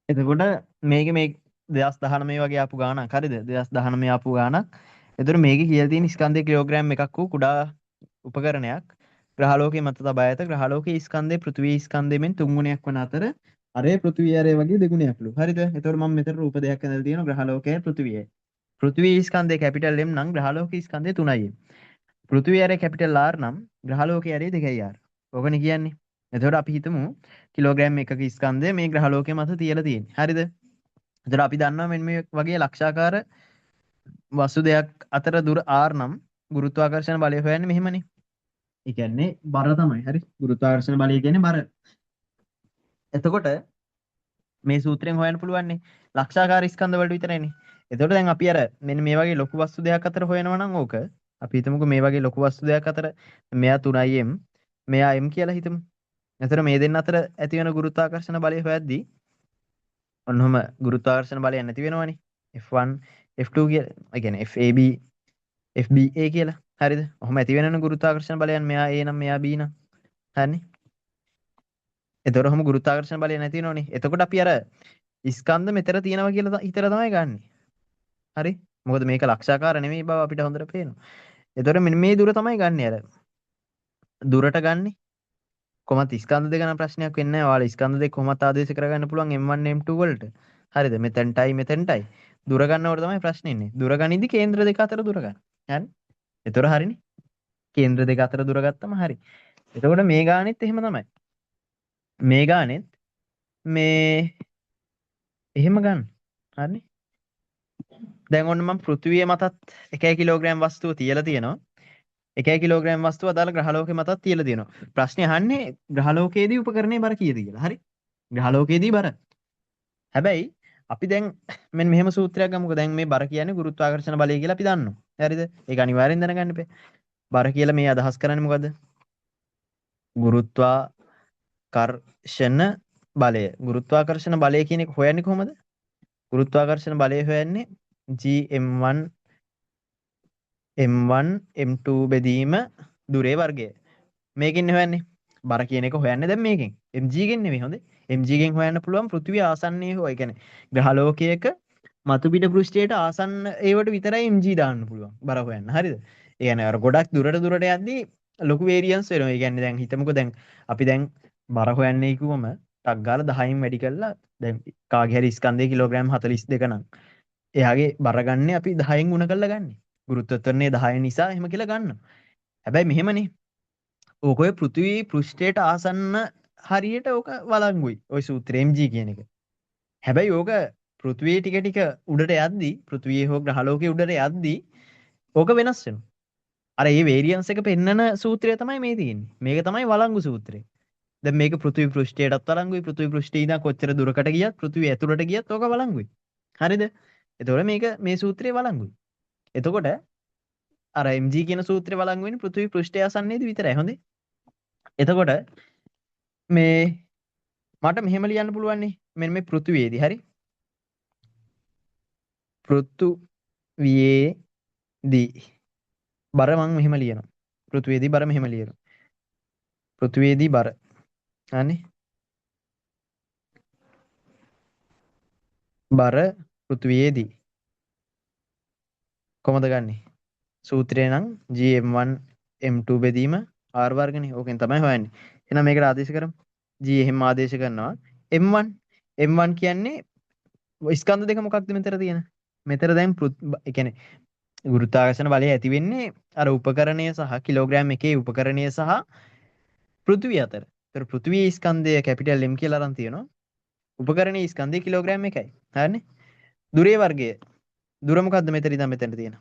එතකොට මේක මේ 2019 වගේ ආපු ගාණක් හරිද? 2019 ආපු ගාණක්. එතකොට මේකේ කියලා තියෙන ස්කන්ධය කිලෝග්‍රෑම් එකක් වූ කුඩා උපකරණයක් ග්‍රහලෝකයේ මත තබා ඇත. ග්‍රහලෝකයේ ස්කන්ධය පෘථිවි ස්කන්ධයෙන් තුන් ගුණයක් වන අතර අරේ පෘථිවිය අරේ වගේ දෙගුණයක්ලු. හරිද? එතකොට මම මෙතන රූප දෙකක් ඇඳලා තියෙනවා ග්‍රහලෝකයයි පෘථිවියයි. පෘථිවි ස්කන්ධය කැපිටල් M නම් ග්‍රහලෝකයේ ස්කන්ධය 3යි M. පෘථිවි අරේ කැපිටල් R නම් ග්‍රහලෝකයේ අරේ 2යි R. ඕකනේ කියන්නේ. එතකොට අපි හිතමු කිලෝග්‍රෑම් එකක ස්කන්ධය මේ ග්‍රහලෝකයේ මත තියලා තියෙන්නේ. හරිද? එතකොට අපි දන්නවා මෙන්න මේ වගේ ලක්ෂාකාර වස්තු දෙකක් අතර දුර R නම් ගුරුත්වාකර්ෂණ බලය හොයන්නේ මෙහෙමනේ. ඒ කියන්නේ බර තමයි. හරි? ගුරුත්වාකර්ෂණ බලය කියන්නේ බර. එතකොට මේ සූත්‍රයෙන් හොයන්න පුළුවන්නේ ලක්ෂාකාර ස්කන්ධ වලට විතරයිනේ. එතකොට දැන් අපි අර මෙන්න මේ වගේ ලොකු වස්තු දෙකක් අතර හොයනවා නම් ඕක අපි හිතමුකෝ මේ වගේ ලොකු වස්තු දෙකක් අතර මෙයා 3m මෙයා m කියලා හිතමු. එතකොට මේ දෙන්න අතර ඇති වෙන ගුරුත්වාකර්ෂණ බලය හොයද්දී ඔන්න ඔහම ගුරුත්වාකර්ෂණ බලය නැති වෙනවනේ. F1 F2 කියලා. ඒ කියන්නේ FAB FBA කියලා. හරිද? ඔහොම ඇති වෙනවනේ ගුරුත්වාකර්ෂණ බලයන් මෙයා A නම් මෙයා B නම්. හරිනේ? එතකොට ඔහොම ගුරුත්වාකර්ෂණ බලය නැති වෙනවනේ. එතකොට අපි අර ස්කන්ධ මෙතන තියෙනවා කියලා හිතලා තමයි ගන්නෙ. හරි? මොකද මේක ලක්ෂාකාර නෙමෙයි බව අපිට හොඳට පේනවා. එතකොට මෙන්න මේ දුර තමයි ගන්නෙ අර. දුරට ගන්නෙ. කොහොමත් ස්කන්ධ දෙක නම් ප්‍රශ්නයක් වෙන්නේ නැහැ. ඔයාලා ස්කන්ධ දෙක කොහොමත් ආදේශ කරගන්න පුළුවන් M1 M2 වලට. හරිද? මෙතෙන්ටයි මෙතෙන්ටයි. දුර ගන්නකොට තමයි ප්‍රශ්නේ ඉන්නේ. දුර ගනිද්දි කේන්ද්‍ර දෙක අතර දුර ගන්න. හරි? එතකොට හරිනේ. කේන්ද්‍ර දෙක අතර දුර ගත්තම හරි. එතකොට මේ ගානෙත් එහෙම තමයි. මේ ගානෙත් මේ එහෙම ගන්න. හරිනේ? දැන් ඔන්න මම පෘථිවිය මතත් 1 කිලෝග්‍රෑම් වස්තුව තියලා තියෙනවා. 1 කිලෝග්‍රෑම් වස්තුව අදාළ ග්‍රහලෝකෙ මතත් තියලා තියෙනවා. ප්‍රශ්නේ අහන්නේ ග්‍රහලෝකයේදී උපකරණයේ බර කීයද කියලා. හරි? ග්‍රහලෝකයේදී බර. හැබැයි අපි දැන් මෙන්න මෙහෙම සූත්‍රයක් ගමුකෝ. දැන් මේ බර කියන්නේ ගුරුත්වාකර්ෂණ බලය කියලා අපි දන්නවා. හරිද? ඒක අනිවාර්යෙන් දැනගන්න එපා. බර කියලා මේ අදහස් කරන්නේ මොකද්ද? ගුරුත්වාකර්ෂණ බලය. ගුරුත්වාකර්ෂණ බලය කියන එක හොයන්නේ කොහොමද? ගුරුත්වාකර්ෂණ බලය හොයන්නේ GM1 M1 M2 බෙදීම දුරේ වර්ගය. මේකෙන් හොයන්නේ. බර කියන එක හොයන්නේ දැන් මේකෙන්. mg ගෙන් නෙවෙයි හොඳේ. mg ගෙන් හොයන්න පුළුවන් පෘථිවිය ආසන්නයේ හෝ ඒ කියන්නේ ග්‍රහලෝකයක මතු පිට පෘෂ්ඨයට ආසන්න ඒවට විතරයි mg දාන්න පුළුවන් බර හොයන්න. හරිද? ඒ කියන්නේ අර ගොඩක් දුරට දුරට යද්දී ලොකු වේරියන්ස් වෙනවා. ඒ කියන්නේ දැන් හිතමුකෝ දැන් අපි දැන් බර හොයන්නේ කිව්වම ටක් ගාලා 10න් වැඩි කරලා දැන් කාගේ හරි ස්කන්ධය කිලෝග්‍රෑම් 42 නම් එයාගේ බර ගන්න අපි 10න් ගුණ කරලා ගන්නෙ. ගුරුත්වාකර්ෂණය 10 නිසා එහෙම කියලා ගන්නවා. හැබැයි මෙහෙමනේ. ඕක ඔය පෘථිවි පෘෂ්ඨයට ආසන්න හරියට ඕක වළංගුයි. ඔය සූත්‍රය mg කියන එක. හැබැයි ඕක පෘථිවිය ටික ටික උඩට යද්දී පෘථිවිය හෝ ග්‍රහලෝකයේ උඩට යද්දී ඕක වෙනස් වෙනවා. අර ඒ වේරියන්ස් එක පෙන්නන සූත්‍රය තමයි මේ තියෙන්නේ. මේක තමයි වළංගු සූත්‍රය. දැන් මේක පෘථිවි පෘෂ්ඨයටත් වළංගුයි. පෘථිවි පෘෂ්ඨයේ ඉඳන් කොච්චර දුරකට ගියත් පෘථිවිය ඇතුළට ගියත් ඕක වළංගුයි. හරිද? එතකොට මේක මේ සූත්‍රය වළංගුයි. එතකොට අර mg කියන සූත්‍රය වළංගු වෙන්නේ පෘථිවි පෘෂ්ඨය ආසන්නයේදී විතරයි. හොඳේ. එතකොට මේ මට මෙහෙම ලියන්න පුළුවන් නේ. මෙන්න මේ පෘථිවියේදී හරි. පෘථිවියේදී බර මං මෙහෙම ලියනවා. පෘථිවියේදී බර මෙහෙම ලියනවා. පෘථිවියේදී බර. හරිනේ. බර පෘථිවියේදී කොහමද ගන්නෙ? සූත්‍රය නම් GM1 M2 බෙදීම R වර්ගනේ. ඕකෙන් තමයි හොයන්නේ. එහෙනම් මේකට ආදේශ කරමු. G එහෙම ආදේශ කරනවා. M1 M1 කියන්නේ ස්කන්ධ දෙක මොකක්ද මෙතන තියෙන? මෙතන දැන් ඒ කියන්නේ ගුරුත්වාකර්ෂණ බලය ඇති වෙන්නේ අර උපකරණය සහ කිලෝග්‍රෑම් එකේ උපකරණය සහ පෘථිවිය අතර. ඒතර පෘථිවියේ ස්කන්ධය කැපිටල් M කියලා අරන් තියෙනවා. උපකරණයේ ස්කන්ධය කිලෝග්‍රෑම් එකයි. හරිනේ? දුරේ වර්ගය. දුර මොකද්ද මෙතන ඉඳන් මෙතනට තියෙන?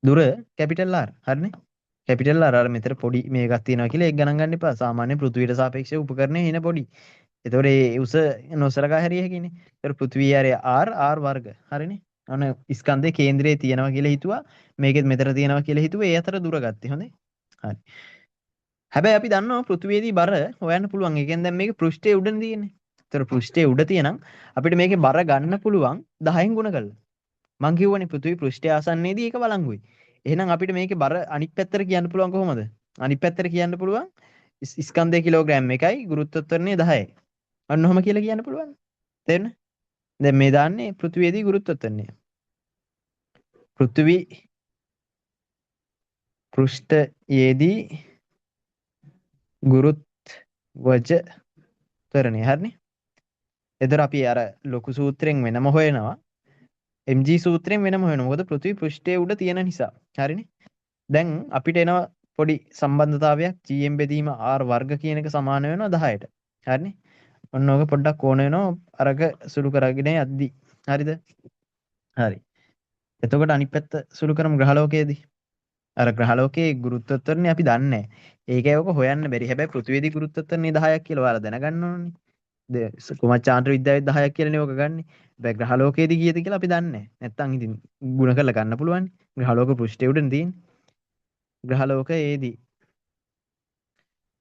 දුර කැපිටල් R. හරිනේ? කැපිටල් R අර මෙතන පොඩි මේකක් තියෙනවා කියලා ඒක ගණන් ගන්න එපා. සාමාන්‍ය පෘථිවියට සාපේක්ෂව උපකරණය හින පොඩි. ඒතකොට ඒ උස නොසලකා හැරිය හැකිනේ. ඒතකොට පෘථිවිය ආරය R R වර්ග. හරිනේ? ඔන්න ස්කන්ධයේ කේන්ද්‍රයේ තියෙනවා කියලා හිතුවා. මේකෙත් මෙතන තියෙනවා කියලා හිතුවා. ඒ අතර දුර ගත්තේ. හොඳේ? හරි. හැබැයි අපි දන්නවා පෘථිවියේදී බර හොයන්න පුළුවන්. ඒ කියන්නේ දැන් මේක පෘෂ්ඨයේ උඩනේ තියෙන්නේ. ඒතර පෘෂ්ඨයේ උඩ තියෙනම් අපිට මේකේ බර ගන්න පුළුවන් 10න් ගුණ කරලා. මං කිව්වනේ පෘථිවි පෘෂ්ඨය ආසන්නයේදී ඒක වළංගුයි. එහෙනම් අපිට මේකේ බර අනිත් පැත්තට කියන්න පුළුවන් කොහොමද? අනිත් පැත්තට කියන්න පුළුවන් ස්කන්ධය කිලෝග්‍රෑම් එකයි ගුරුත්වාකර්ෂණය 10යි. අන්න ඔහොම කියලා කියන්න පුළුවන්. තේරෙනවද? දැන් මේ දාන්නේ පෘථිවියේදී ගුරුත්වත්වරණය. පෘථිවි පෘෂ්ඨයේදී ගුරුත්වජ ත්වරණය. හරිනේ? එතකොට අපි අර ලොකු සූත්‍රයෙන් වෙනම හොයනවා. mg සූත්‍රයෙන් වෙනම හොයනවා. මොකද පෘථිවි පෘෂ්ඨයේ උඩ තියෙන නිසා. හරිනේ? දැන් අපිට එනවා පොඩි සම්බන්ධතාවයක් gm බෙදීම r වර්ග කියන එක සමාන වෙනවා 10ට. හරිනේ? ඔන්න ඕක පොඩ්ඩක් ඕන වෙනවා අරක සුළු කරගෙන යද්දි. හරිද? හරි. එතකොට අනිත් පැත්ත සුළු කරමු ග්‍රහලෝකයේදී. අර ග්‍රහලෝකයේ ගුරුත්වත්වරණය අපි දන්නේ නැහැ. ඒකයි ඔක හොයන්න බැරි. හැබැයි පෘථිවියේදී ගුරුත්වත්වරණය 10ක් කියලා ඔයාලා දැනගන්න ඕනේ. කොහොමද චාන්ද්‍ර විද්‍යාවේ 10ක් කියලානේ ඔක ගන්නෙ. හැබැයි ග්‍රහලෝකයේදී කීයද කියලා අපි දන්නේ නැහැ. නැත්තම් ඉතින් ගුණ කරලා ගන්න පුළුවන්. ග්‍රහලෝක පෘෂ්ඨය උඩනේ තියෙන්නේ. ග්‍රහලෝකයේදී.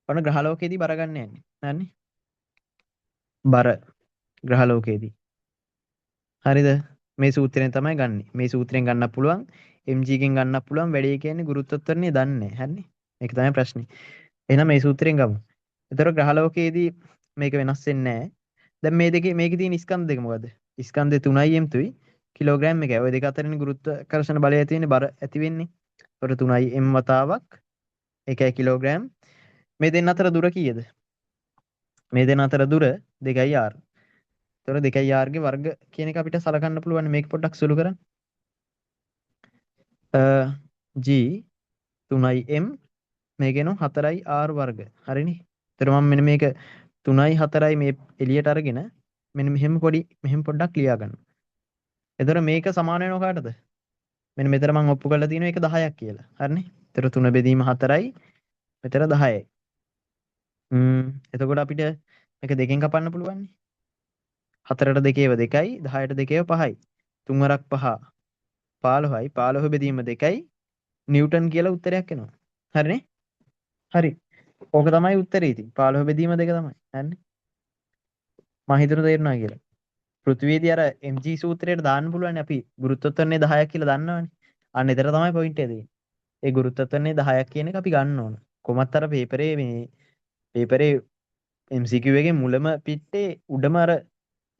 ඔන්න ග්‍රහලෝකයේදී බර ගන්න යන්නේ. හරිනේ? බර ග්‍රහලෝකයේදී. හරිද? මේ සූත්‍රයෙන් තමයි ගන්නෙ. මේ සූත්‍රයෙන් ගන්නත් පුළුවන්. mg කින් ගන්නත් පුළුවන්. වැඩේ කියන්නේ ගුරුත්වත්වරණය දන්නේ නැහැ. හරිනේ? ඒක තමයි ප්‍රශ්නේ. එහෙනම් මේ සූත්‍රයෙන් ගමු. එතකොට ග්‍රහලෝකයේදී මේක වෙනස් වෙන්නේ නැහැ. දැන් මේ දෙකේ මේකේ තියෙන ස්කන්ධ දෙක මොකද්ද? ස්කන්ධය 3යි m තුයි කිලෝග්‍රෑම් එකයි. ඔය දෙක අතරින් ගුරුත්වාකර්ෂණ බලය ඇති වෙන්නේ බර ඇති වෙන්නේ. එතකොට 3යි m වතාවක් 1 කිලෝග්‍රෑම්. මේ දෙන්න අතර දුර කීයද? මේ දෙන්න අතර දුර 2යි r. එතකොට 2යි r ගේ වර්ග කියන එක අපිට සලකන්න පුළුවන්. මේක පොඩ්ඩක් සුළු කරන්න. G 3යි m මේක එනවා 4යි r වර්ග. හරිනේ? එතකොට මම මෙන්න මේක 3යි 4යි මේ එළියට අරගෙන මෙන්න මෙහෙම පොඩි මෙහෙම පොඩ්ඩක් ලියා ගන්න. එතකොට මේක සමාන වෙනව කාටද? මෙන්න මෙතන මම ඔප්පු කරලා තියෙනවා ඒක 10ක් කියලා. හරිනේ? එතකොට 3 බෙදීම 4යි මෙතන 10යි. එතකොට අපිට මේක දෙකෙන් කපන්න පුළුවන් නේ. 4ට දෙකේව 2යි 10ට දෙකේව 5යි. තුන් වරක් 5 15යි 15 බෙදීම 2යි නිව්ටන් කියලා උත්තරයක් එනවා. හරිනේ? හරි. ඕක තමයි උත්තරේ ඉතින්. 15 බෙදීම 2 තමයි. හරිනේ? මං හිතන තේරුණා කියලා. පෘථිවියේදී අර mg සූත්‍රයට දාන්න පුළුවන් අපි ගුරුත්වාකර්ෂණය 10ක් කියලා දන්නවනේ. අන්න එතන තමයි පොයින්ට් එක තියෙන්නේ. ඒ ගුරුත්වාකර්ෂණය 10ක් කියන එක අපි ගන්න ඕන. කොහොමත් අර පේපරේ මේ පේපරේ MCQ එකේ මුලම පිටේ උඩම අර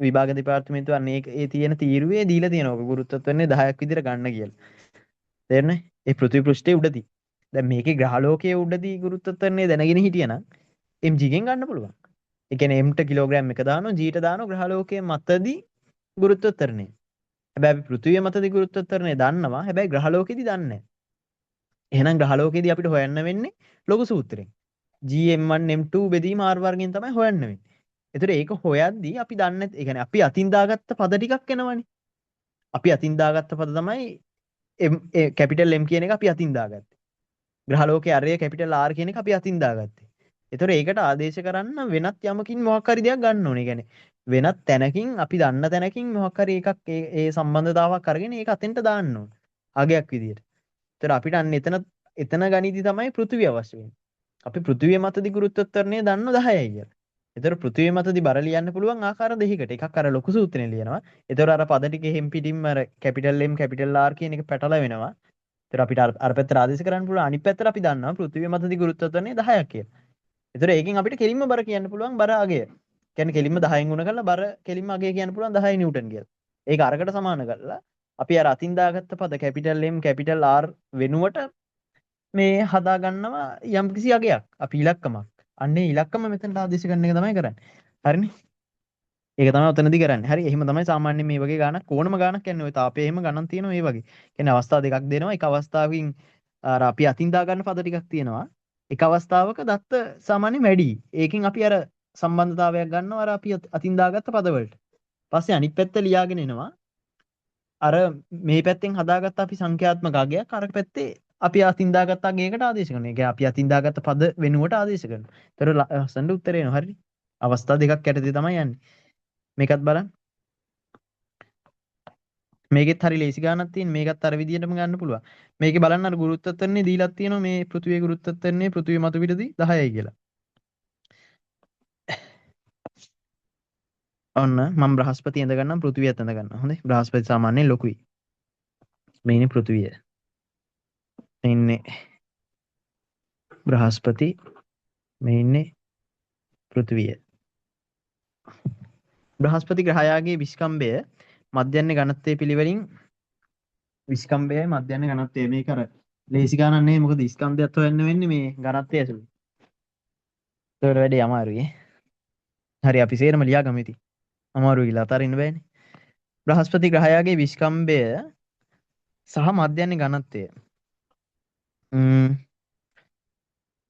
විභාග දෙපාර්තමේන්තුව අන්න ඒක ඒ තියෙන තීරුවේ දීලා තියෙනවා. ඔක ගුරුත්වාකර්ෂණය 10ක් විදිහට ගන්න කියලා. තේරුණේ? ඒ පෘථිවි පෘෂ්ඨයේ උඩදී. දැන් මේකේ ග්‍රහලෝකයේ උඩදී ගුරුත්වාකර්ෂණය දැනගෙන හිටියනම් mg ගෙන් ගන්න පුළුවන්. ඒ කියන්නේ m ට කිලෝග්‍රෑම් එක දානවා g ට දානවා ග්‍රහලෝකයේ මතදී ගුරුත්වාකර්ෂණය. හැබැයි අපි පෘථිවිය මතදී ගුරුත්වාකර්ෂණය දන්නවා. හැබැයි ග්‍රහලෝකෙදී දන්නේ නැහැ. එහෙනම් ග්‍රහලෝකෙදී අපිට හොයන්න වෙන්නේ ලොකු සූත්‍රයෙන්. GM1 M2 බෙදීම R වර්ගයෙන් තමයි හොයන්න වෙන්නේ. ඒතර ඒක හොයද්දී අපි දන්නේ ඒ කියන්නේ අපි අතින් දාගත්ත පද ටිකක් එනවනේ. අපි අතින් දාගත්ත පද තමයි M capital M කියන එක අපි අතින් දාගත්තේ. ග්‍රහලෝකයේ අරය කැපිටල් R කියන එක අපි අතින් දාගත්තේ. ඒතර ඒකට ආදේශ කරන්න වෙනත් යමකින් මොකක් හරි දෙයක් ගන්න ඕනේ. ඒ කියන්නේ වෙනත් තැනකින් අපි දන්න තැනකින් මොකක් හරි එකක් ඒ ඒ සම්බන්ධතාවක් අරගෙන ඒක අතෙන්ට දාන්න ඕන. අගයක් විදියට. ඒතර අපිට අන්න එතන එතන ගනිදි තමයි පෘථිවිය අවශ්‍ය වෙන්නේ. අපි පෘථිවිය මතදී ගුරුත්වාකර්ෂණය දන්න 10යි කියලා. ඒතර පෘථිවිය මතදී බර ලියන්න පුළුවන් ආකාර දෙකකට. එකක් අර ලොකු සූත්‍රයෙන් ලියනවා. ඒතර අර පද ටික එහෙම් පිටින්ම අර කැපිටල් M capital R කියන එක පැටල වෙනවා. ඒතර අපිට අර පැත්තට ආදේශ කරන්න පුළුවන්. අනිත් පැත්තට අපි දන්නවා පෘථිවිය මතදී ගුරුත්වාකර්ෂණය 10ක් කියලා. ඒතර ඒකෙන් අපිට කෙලින්ම බර කියන්න පුළුවන් බර අගය. කියන්නේ කෙලින්ම 10න් ගුණ කරලා බර කෙලින්ම අගය කියන්න පුළුවන් 10 නිව්ටන් කියලා. ඒක අරකට සමාන කරලා අපි අර අතින් දාගත්ත පද කැපිටල් M capital R වෙනුවට මේ හදා ගන්නවා යම්කිසි අගයක්. අපි ඉලක්කමක්. අන්න ඒ ඉලක්කම මෙතනට ආදේශ කරන එක තමයි කරන්නේ. හරිනේ? ඒක තමයි ඔතනදී කරන්නේ. හරි. එහෙම තමයි සාමාන්‍යයෙන් මේ වගේ ගාණක් ඕනම ගාණක් යන්නේ. ඔය තාපයේ එහෙම ගණන් තියෙනවා මේ වගේ. කියන්නේ අවස්ථා දෙකක් දෙනවා. එක අවස්ථාවකින් අර අපි අතින් දා ගන්න පද ටිකක් තියෙනවා. එක අවස්ථාවක දත්ත සාමාන්‍යයෙන් වැඩි. ඒකෙන් අපි අර සම්බන්ධතාවයක් ගන්නවා අර අපි අතින් දාගත්ත පද වලට. පස්සේ අනිත් පැත්ත ලියාගෙන එනවා. අර මේ පැත්තෙන් හදාගත්ත අපි සංඛ්‍යාත්මක අගයක් අර පැත්තේ අපි අතින් දාගත්ත අගයකට ආදේශ කරනවා. ඒ කියන්නේ අපි අතින් දාගත්ත පද වෙනුවට ආදේශ කරනවා. ඒතර ලස්සනට උත්තරේ එනවා. හරිනේ. අවස්ථා දෙකක් යටතේ තමයි යන්නේ. මේකත් බලන්න. මේකෙත් හරි ලේසි ගානක් තියෙන. මේකත් අර විදියටම ගන්න පුළුවන්. මේකේ බලන්න අර ගුරුත්වාකර්ෂණය දීලා තියෙනවා මේ පෘථිවියේ ගුරුත්වාකර්ෂණය පෘථිවිය මතු පිටදී 10යි කියලා. ඔන්න මම බ්‍රහස්පති ඇඳ ගන්නම් පෘථිවියත් ඇඳ ගන්නම්. හොඳයි. බ්‍රහස්පති සාමාන්‍යයෙන් ලොකුයි. මේ ඉන්නේ පෘථිවිය. මේ ඉන්නේ බ්‍රහස්පති. මේ ඉන්නේ පෘථිවිය. බ්‍රහස්පති ග්‍රහයාගේ විෂ්කම්භය මධ්‍යන්‍ය ඝනත්වයේ පිළිවෙලින් විෂ්කම්භයයි මධ්‍යන්‍ය ඝනත්වය. මේක අර ලේසි ගානක් නෙවෙයි, මොකද ස්කන්ධයත් හොයන්න වෙන්නේ මේ ඝනත්වය ඇතුළේ. ඒතකොට වැඩේ අමාරුයි ඈ. හරි, අපි සේරම ලියාගමු ඉතින්. අමාරුයි කියලා අතාරින්න බෑනේ. බ්‍රහස්පති ග්‍රහයාගේ විෂ්කම්භය සහ මධ්‍යන්‍ය ඝනත්වය.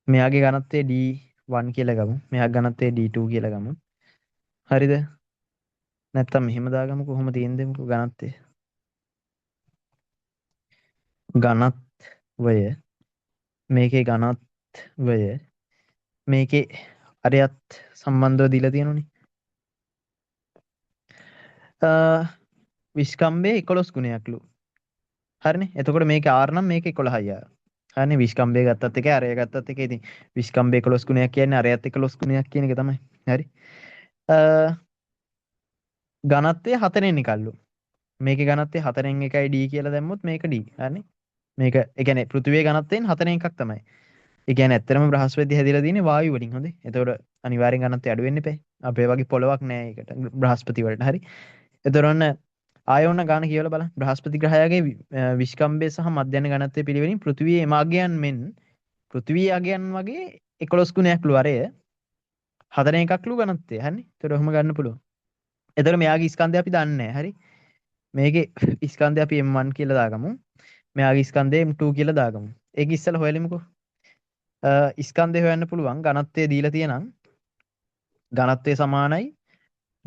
මෙයාගේ ඝනත්වය D1 කියලා ගමු. මෙයාගේ ඝනත්වය D2 කියලා ගමු. හරිද? නැත්තම් මෙහෙම දාගමු, කොහොම තියෙන දෙමුකෝ ඝනත්වය. ඝනත්වය මේකේ ඝනත්වය මේකේ අරයත් සම්බන්ධව දීලා තියෙනුනේ. විෂ්කම්භයේ 11 ගුණයක්ලු. හරිනේ. එතකොට මේක R නම් මේක 11යි R. හරිනේ. විෂ්කම්භය ගත්තත් එකයි අරය ගත්තත් එකයි. ඉතින් විෂ්කම්භය 11 ගුණයක් කියන්නේ අරයත් 11 ගුණයක් කියන එක තමයි. හරි. ඝනත්වය 4න් එකල්ලු. මේකේ ඝනත්වය 4න් 1යි D කියලා දැම්මොත් මේක D. හරිනේ. මේක ඒ කියන්නේ පෘථිවියේ ඝනත්වයෙන් 4න් එකක් තමයි. ඒ කියන්නේ ඇත්තටම බ්‍රහස්පති හැදිලා තියෙන්නේ වායු වලින්. හොඳේ. එතකොට අනිවාර්යෙන් ඝනත්වය අඩු වෙන්න එපා. අපේ වගේ පොළවක් නෑ ඒකට බ්‍රහස්පති වලට. හරි. එතකොට ඔන්න ආයෙ ඔන්න ගාන කියවලා බලන්න. බ්‍රහස්පති ග්‍රහයාගේ විෂ්කම්භය සහ මධ්‍යන්‍ය ඝනත්වය පිළිවෙලින් පෘථිවියේ එම අගයන් මෙන් පෘථිවියේ අගයන් වගේ 11 ගුණයක්ලු අරය 4න් එකක්ලු ඝනත්වය. හරිනේ. එතකොට ඔහොම ගන්න පුළුවන්. එතකොට මෙයාගේ ස්කන්ධය අපි දන්නේ නෑ. හරි. මේකේ ස්කන්ධය අපි M1 කියලා දාගමු. මෙයාගේ ස්කන්ධය M2 කියලා දාගමු. ඒක ඉස්සෙල්ලා හොයලමුකෝ. ස්කන්ධය හොයන්න පුළුවන් ඝනත්වය දීලා තියෙනම් ඝනත්වය සමානයි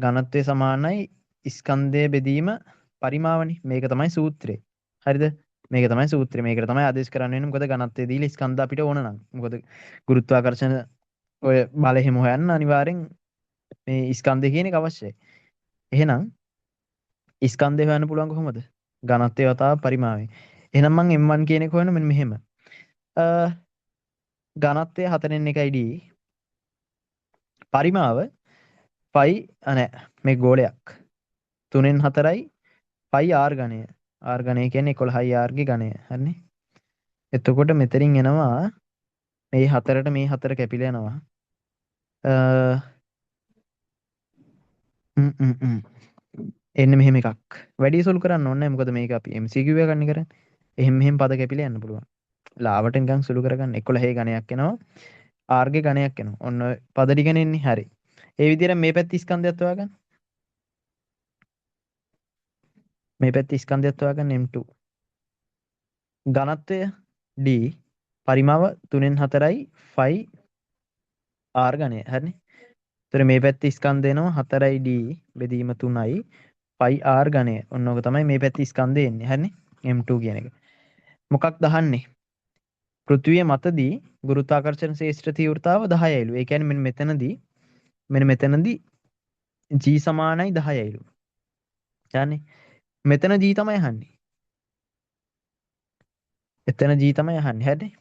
ඝනත්වය සමානයි ස්කන්ධය බෙදීම පරිමාවනේ. මේක තමයි සූත්‍රය. හරිද? මේක තමයි සූත්‍රය. මේකට තමයි ආදේශ කරන්න වෙන්නේ. මොකද ඝනත්වය දීලා ස්කන්ධ අපිට ඕන නම්. මොකද ගුරුත්වාකර්ෂණ ඔය බල එහෙම හොයන්න අනිවාර්යෙන් මේ ස්කන්ධය කියන එක අවශ්‍යයි. එහෙනම් ස්කන්ධය හොයන්න පුළුවන් කොහොමද? ඝනත්වය වතාව පරිමාවයි. එහෙනම් මං M1 කියන එක හොයන මෙන්න මෙහෙම. ඝනත්වය 4න් 1යි D පරිමාව පයි නෑ මේ ගෝලයක් 3න් 4යි පයි R ඝනය. R ඝනය කියන්නේ 11යි R ගේ ඝනය. හරිනේ. එතකොට මෙතනින් එනවා මේ හතරට මේ හතර කැපිලා යනවා. ම් ම් ම් එන්න මෙහෙම එකක්. වැඩි සුළු කරන්න ඕනේ නෑ, මොකද මේක අපි MCQ එකක් නේ කරන්නේ. එහෙම මෙහෙම පද කැපිලා යන්න පුළුවන්. ලාවට නිකන් සුළු කරගන්න. 11 ඝනයක් එනවා. R ගේ ඝනයක් එනවා. ඔන්න ඔය පද ටිකනේ එන්නේ. හරි. ඒ විදිහට මේ පැත්තේ ස්කන්ධයත් හොයාගන්න. මේ පැත්තේ ස්කන්ධයත් හොයාගන්න M2. ඝනත්වය D පරිමාව 3න් 4යි 5 R ඝනය. හරිනේ. ඒතර මේ පැත්තේ ස්කන්ධ එනවා 4යි D බෙදීම 3යි 5 R ඝනය. ඔන්න ඕක තමයි මේ පැත්තේ ස්කන්ධය එන්නේ. හරිනේ. M2 කියන එක. මොකක්ද අහන්නේ? පෘථිවිය මතදී ගුරුත්වාකර්ෂණ ක්ෂේත්‍ර තීව්‍රතාව 10යිලු. ඒ කියන්නේ මෙන්න මෙතනදී G සමානයි 10යිලු. හරිනේ. මෙතන G තමයි අහන්නේ. එතන G තමයි අහන්නේ. හරිනේ.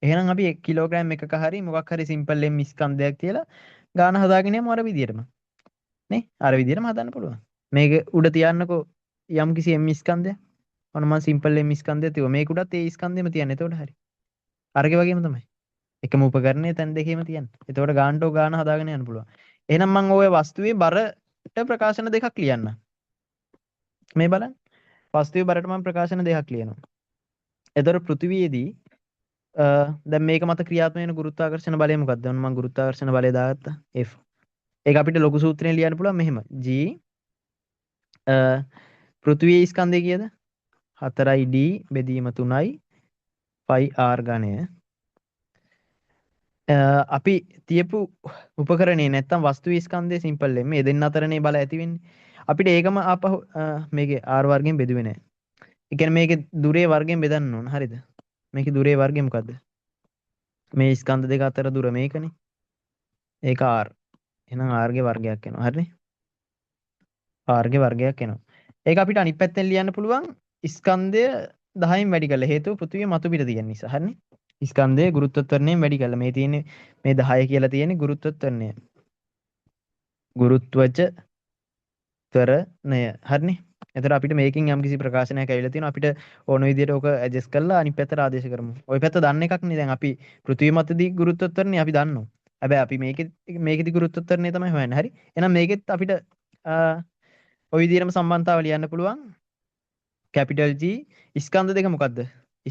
එහෙනම් අපි 1 කිලෝග්‍රෑම් එකක හරි මොකක් හරි සිම්පල් M ස්කන්ධයක් තියලා ගාන හදාගෙන යමු අර විදියටම. නේ? අර විදියටම හදන්න පුළුවන්. මේක උඩ තියන්නකෝ යම් කිසි M ස්කන්ධයක්. ඔන්න මම සිම්පල් M ස්කන්ධයක් තියුවා. මේක උඩත් ඒ ස්කන්ධෙම තියන්න. එතකොට හරි. අරගේ වගේම තමයි. එකම උපකරණය තැන් දෙකේම තියන්න. එතකොට ගානට ඔය ගාන හදාගෙන යන්න පුළුවන්. එහෙනම් මං ඔය වස්තුවේ බරට ප්‍රකාශන දෙකක් ලියන්න. මේ බලන්න. වස්තුවේ බරට මං ප්‍රකාශන දෙකක් ලියනවා. එතකොට පෘථිවියේදී දැන් මේක මත ක්‍රියාත්මක වෙන ගුරුත්වාකර්ෂණ බලය මොකක්ද? ඔන්න මං ගුරුත්වාකර්ෂණ බලය දාගත්තා. F. ඒක අපිට ලොකු සූත්‍රයෙන් ලියන්න පුළුවන් මෙහෙම. G පෘථිවියේ ස්කන්ධය කීයද? 4යි D බෙදීම 3යි 5 R ඝනය. අපි තියපු උපකරණේ නැත්තම් වස්තුවේ ස්කන්ධය සිම්පල් එම් මේ දෙන්න අතරනේ බල ඇති වෙන්නේ. අපිට ඒකම ආපහු මේකේ R වර්ගයෙන් බෙදුවේ නෑ. ඒ කියන්නේ මේකේ දුරේ වර්ගයෙන් බෙදන්න ඕන. හරිද? මේකේ දුරේ වර්ගය මොකද්ද? මේ ස්කන්ධ දෙක අතර දුර මේකනේ. ඒක R. එහෙනම් R ගේ වර්ගයක් එනවා. හරිනේ? R ගේ වර්ගයක් එනවා. ඒක අපිට අනිත් පැත්තෙන් ලියන්න පුළුවන් ස්කන්ධය 10න් වැඩි කරලා. හේතුව පෘථිවිය මතු පිට තියෙන නිසා. හරිනේ? ස්කන්ධය ගුරුත්වත්වරණයෙන් වැඩි කරලා. මේ තියෙන්නේ මේ 10 කියලා තියෙන්නේ ගුරුත්වත්වරණය. ගුරුත්වජ ත්වරණය. හරිනේ? එතකොට අපිට මේකෙන් යම්කිසි ප්‍රකාශනයක් ඇවිල්ලා තියෙනවා. අපිට ඕන විදියට ඕක ඇඩ්ජස්ට් කරලා අනිත් පැත්තට ආදේශ කරමු. ඔය පැත්ත දන්න එකක් නේ. දැන් අපි පෘථිවිය මතදී ගුරුත්වත්වරණය අපි දන්නවා. හැබැයි අපි මේකෙදි ගුරුත්වත්වරණය තමයි හොයන්නේ. හරි? එහෙනම් මේකෙත් අපිට ඔය විදිහටම සම්බන්ධතාව ලියන්න පුළුවන්. කැපිටල් G ස්කන්ධ දෙක මොකද්ද?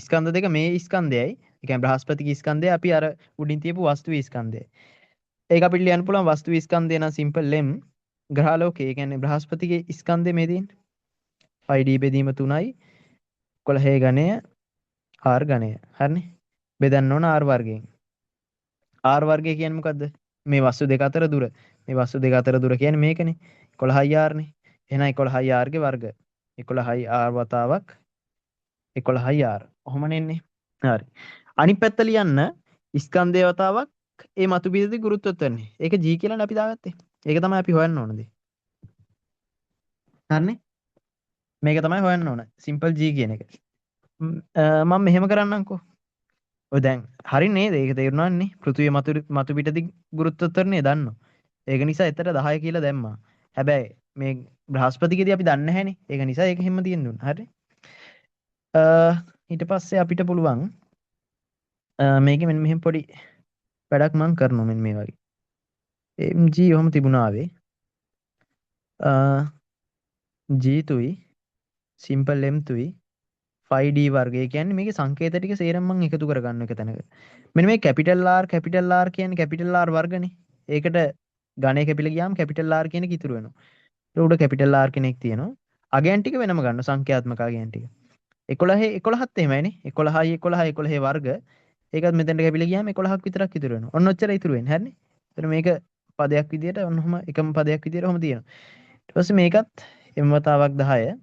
ස්කන්ධ දෙක මේ ස්කන්ධයයි. ඒ කියන්නේ බ්‍රහස්පතිගේ ස්කන්ධය අපි අර උඩින් තියපු වස්තුවේ ස්කන්ධයයි. ඒක අපිට ලියන්න පුළුවන් වස්තුවේ ස්කන්ධය නම් සිම්පල් M ග්‍රහලෝකේ. ඒ කියන්නේ බ්‍රහස්පතිගේ ස්කන්ධය මේ තියෙන්නේ. 5D බෙදීම 3යි 11 ඝනය R ඝනය. හරිනේ? බෙදන්න ඕන R වර්ගයෙන්. R වර්ගය කියන්නේ මොකද්ද? මේ වස්තු දෙක අතර දුර. මේ වස්තු දෙක අතර දුර කියන්නේ මේකනේ. 11යි R නේ. එහෙනම් 11යි R ගේ වර්ග. 11යි R වතාවක් 11යි R. ඔහොමනේ එන්නේ. හරි. අනිත් පැත්ත ලියන්න ස්කන්ධය වතාවක් ඒ මතු පිටදී ගුරුත්වත්වරණය. ඒක G කියලානේ අපි දාගත්තේ. ඒක තමයි අපි හොයන්න ඕන දේ. හරිනේ? මේක තමයි හොයන්න ඕන. සිම්පල් G කියන එක. මම මෙහෙම කරන්නම්කෝ. ඔය දැන් හරි නේද? ඒක තේරුණානේ. පෘථිවිය මතු මතු පිටදී ගුරුත්වත්වරණය දන්නවා. ඒක නිසා එතන 10 කියලා දැම්මා. හැබැයි මේ බ්‍රහස්පතිගේදී අපි දන්නේ නැහැනේ. ඒක නිසා ඒක හැම තියෙන්න දුන්නා. හරි. ඊට පස්සේ අපිට පුළුවන් මේකේ මෙන්න මෙහෙම පොඩි වැඩක් මං කරනවා මෙන්න මේ වගේ. MG ඔහොම තිබුණා ආවේ. G තුයි සිම්පල් M තුයි 5D වර්ගය. ඒ කියන්නේ මේකේ සංකේත ටික සේරම මං එකතු කරගන්න එක තැනක. මෙන්න මේ කැපිටල් R capital R කියන්නේ කැපිටල් R වර්ගනේ. ඒකට ඝනය කැපිලා ගියාම කැපිටල් R කියන එක ඉතුරු වෙනවා. ඒ උඩ කැපිටල් R කෙනෙක් තියෙනවා. අගයන් ටික වෙනම ගන්න සංඛ්‍යාත්මක අගයන් ටික. 11 11ත් එහෙමයිනේ. 11යි 11 11 වර්ග. ඒකත් මෙතෙන්ට කැපිලා ගියාම 11ක් විතරක් ඉතුරු වෙනවා. ඔන්න ඔච්චර ඉතුරු වෙන්නේ. හරිනේ. එතන මේක පදයක් විදියට ඔන්න ඔහම එකම පදයක් විදියට ඔහම තියෙනවා. ඊට පස්සේ මේකත් m වතාවක් 10.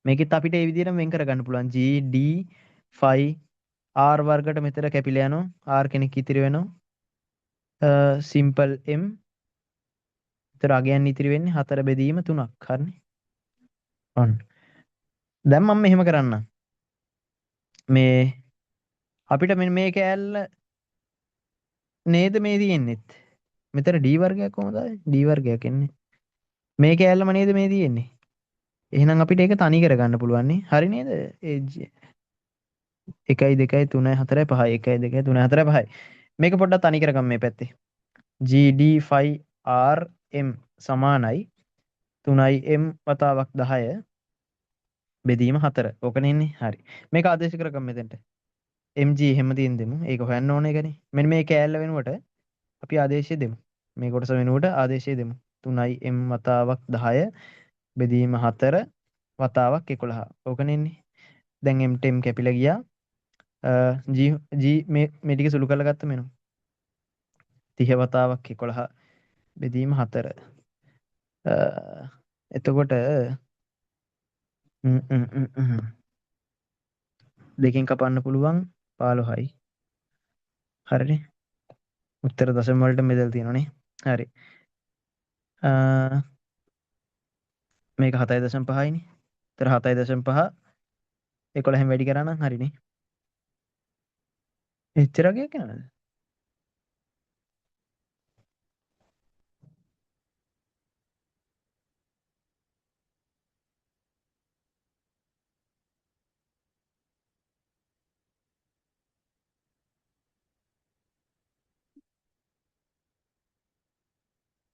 මේකෙත් අපිට ඒ විදිහටම වෙන් කරගන්න පුළුවන්. G D 5 R වර්ගයට මෙතන කැපිලා යනවා. R කෙනෙක් ඉතිරි වෙනවා. Simple M. ඒතර අගයන් ඉතිරි වෙන්නේ 4 බෙදීම 3ක්. හරිනේ. ඔන්න. දැන් මම මෙහෙම කරන්නම්. මේ අපිට මෙන්න මේ කෑල්ල නේද මේ තියෙන්නෙත්. මෙතන D වර්ගයක් කොහමද ආවේ? D වර්ගයක් එන්නේ. මේ කෑල්ලම නේද මේ තියෙන්නේ. එහෙනම් අපිට ඒක තනි කරගන්න පුළුවන් නේ. හරි නේද? ඒ 1 2 3 4 5 1 2 3 4 5 මේක පොඩ්ඩක් තනි කරගමු මේ පැත්තේ. G D 5 R M සමානයි 3යි M වතාවක් 10 බෙදීම 4. ඕකනේ ඉන්නේ. හරි. මේක ආදේශ කරගමු මෙතෙන්ට. MG එහෙම තියෙන දෙමු. ඒක හොයන්න ඕන එකනේ. මෙන්න මේ කෑල්ල වෙනුවට අපි ආදේශය දෙමු. මේ කොටස වෙනුවට ආදේශය දෙමු. 3යි M වතාවක් 10 බෙදීම 4 වතාවක් 11. ඕකනේ ඉන්නේ. දැන් M ට M කැපිලා ගියා. G G මේ මේ ටික සුළු කරලා ගත්තම එනවා. 30 වතාවක් 11 බෙදීම 4. එතකොට දෙකෙන් කපන්න පුළුවන් 15යි. හරිනේ. උත්තර දශම වලට බෙදලා තියෙනවනේ. හරි. මේක 7.5යිනේ. උත්තර 7.5 11න් වැඩි කරා නම් හරිනේ. එච්චර වගේක් යනවද?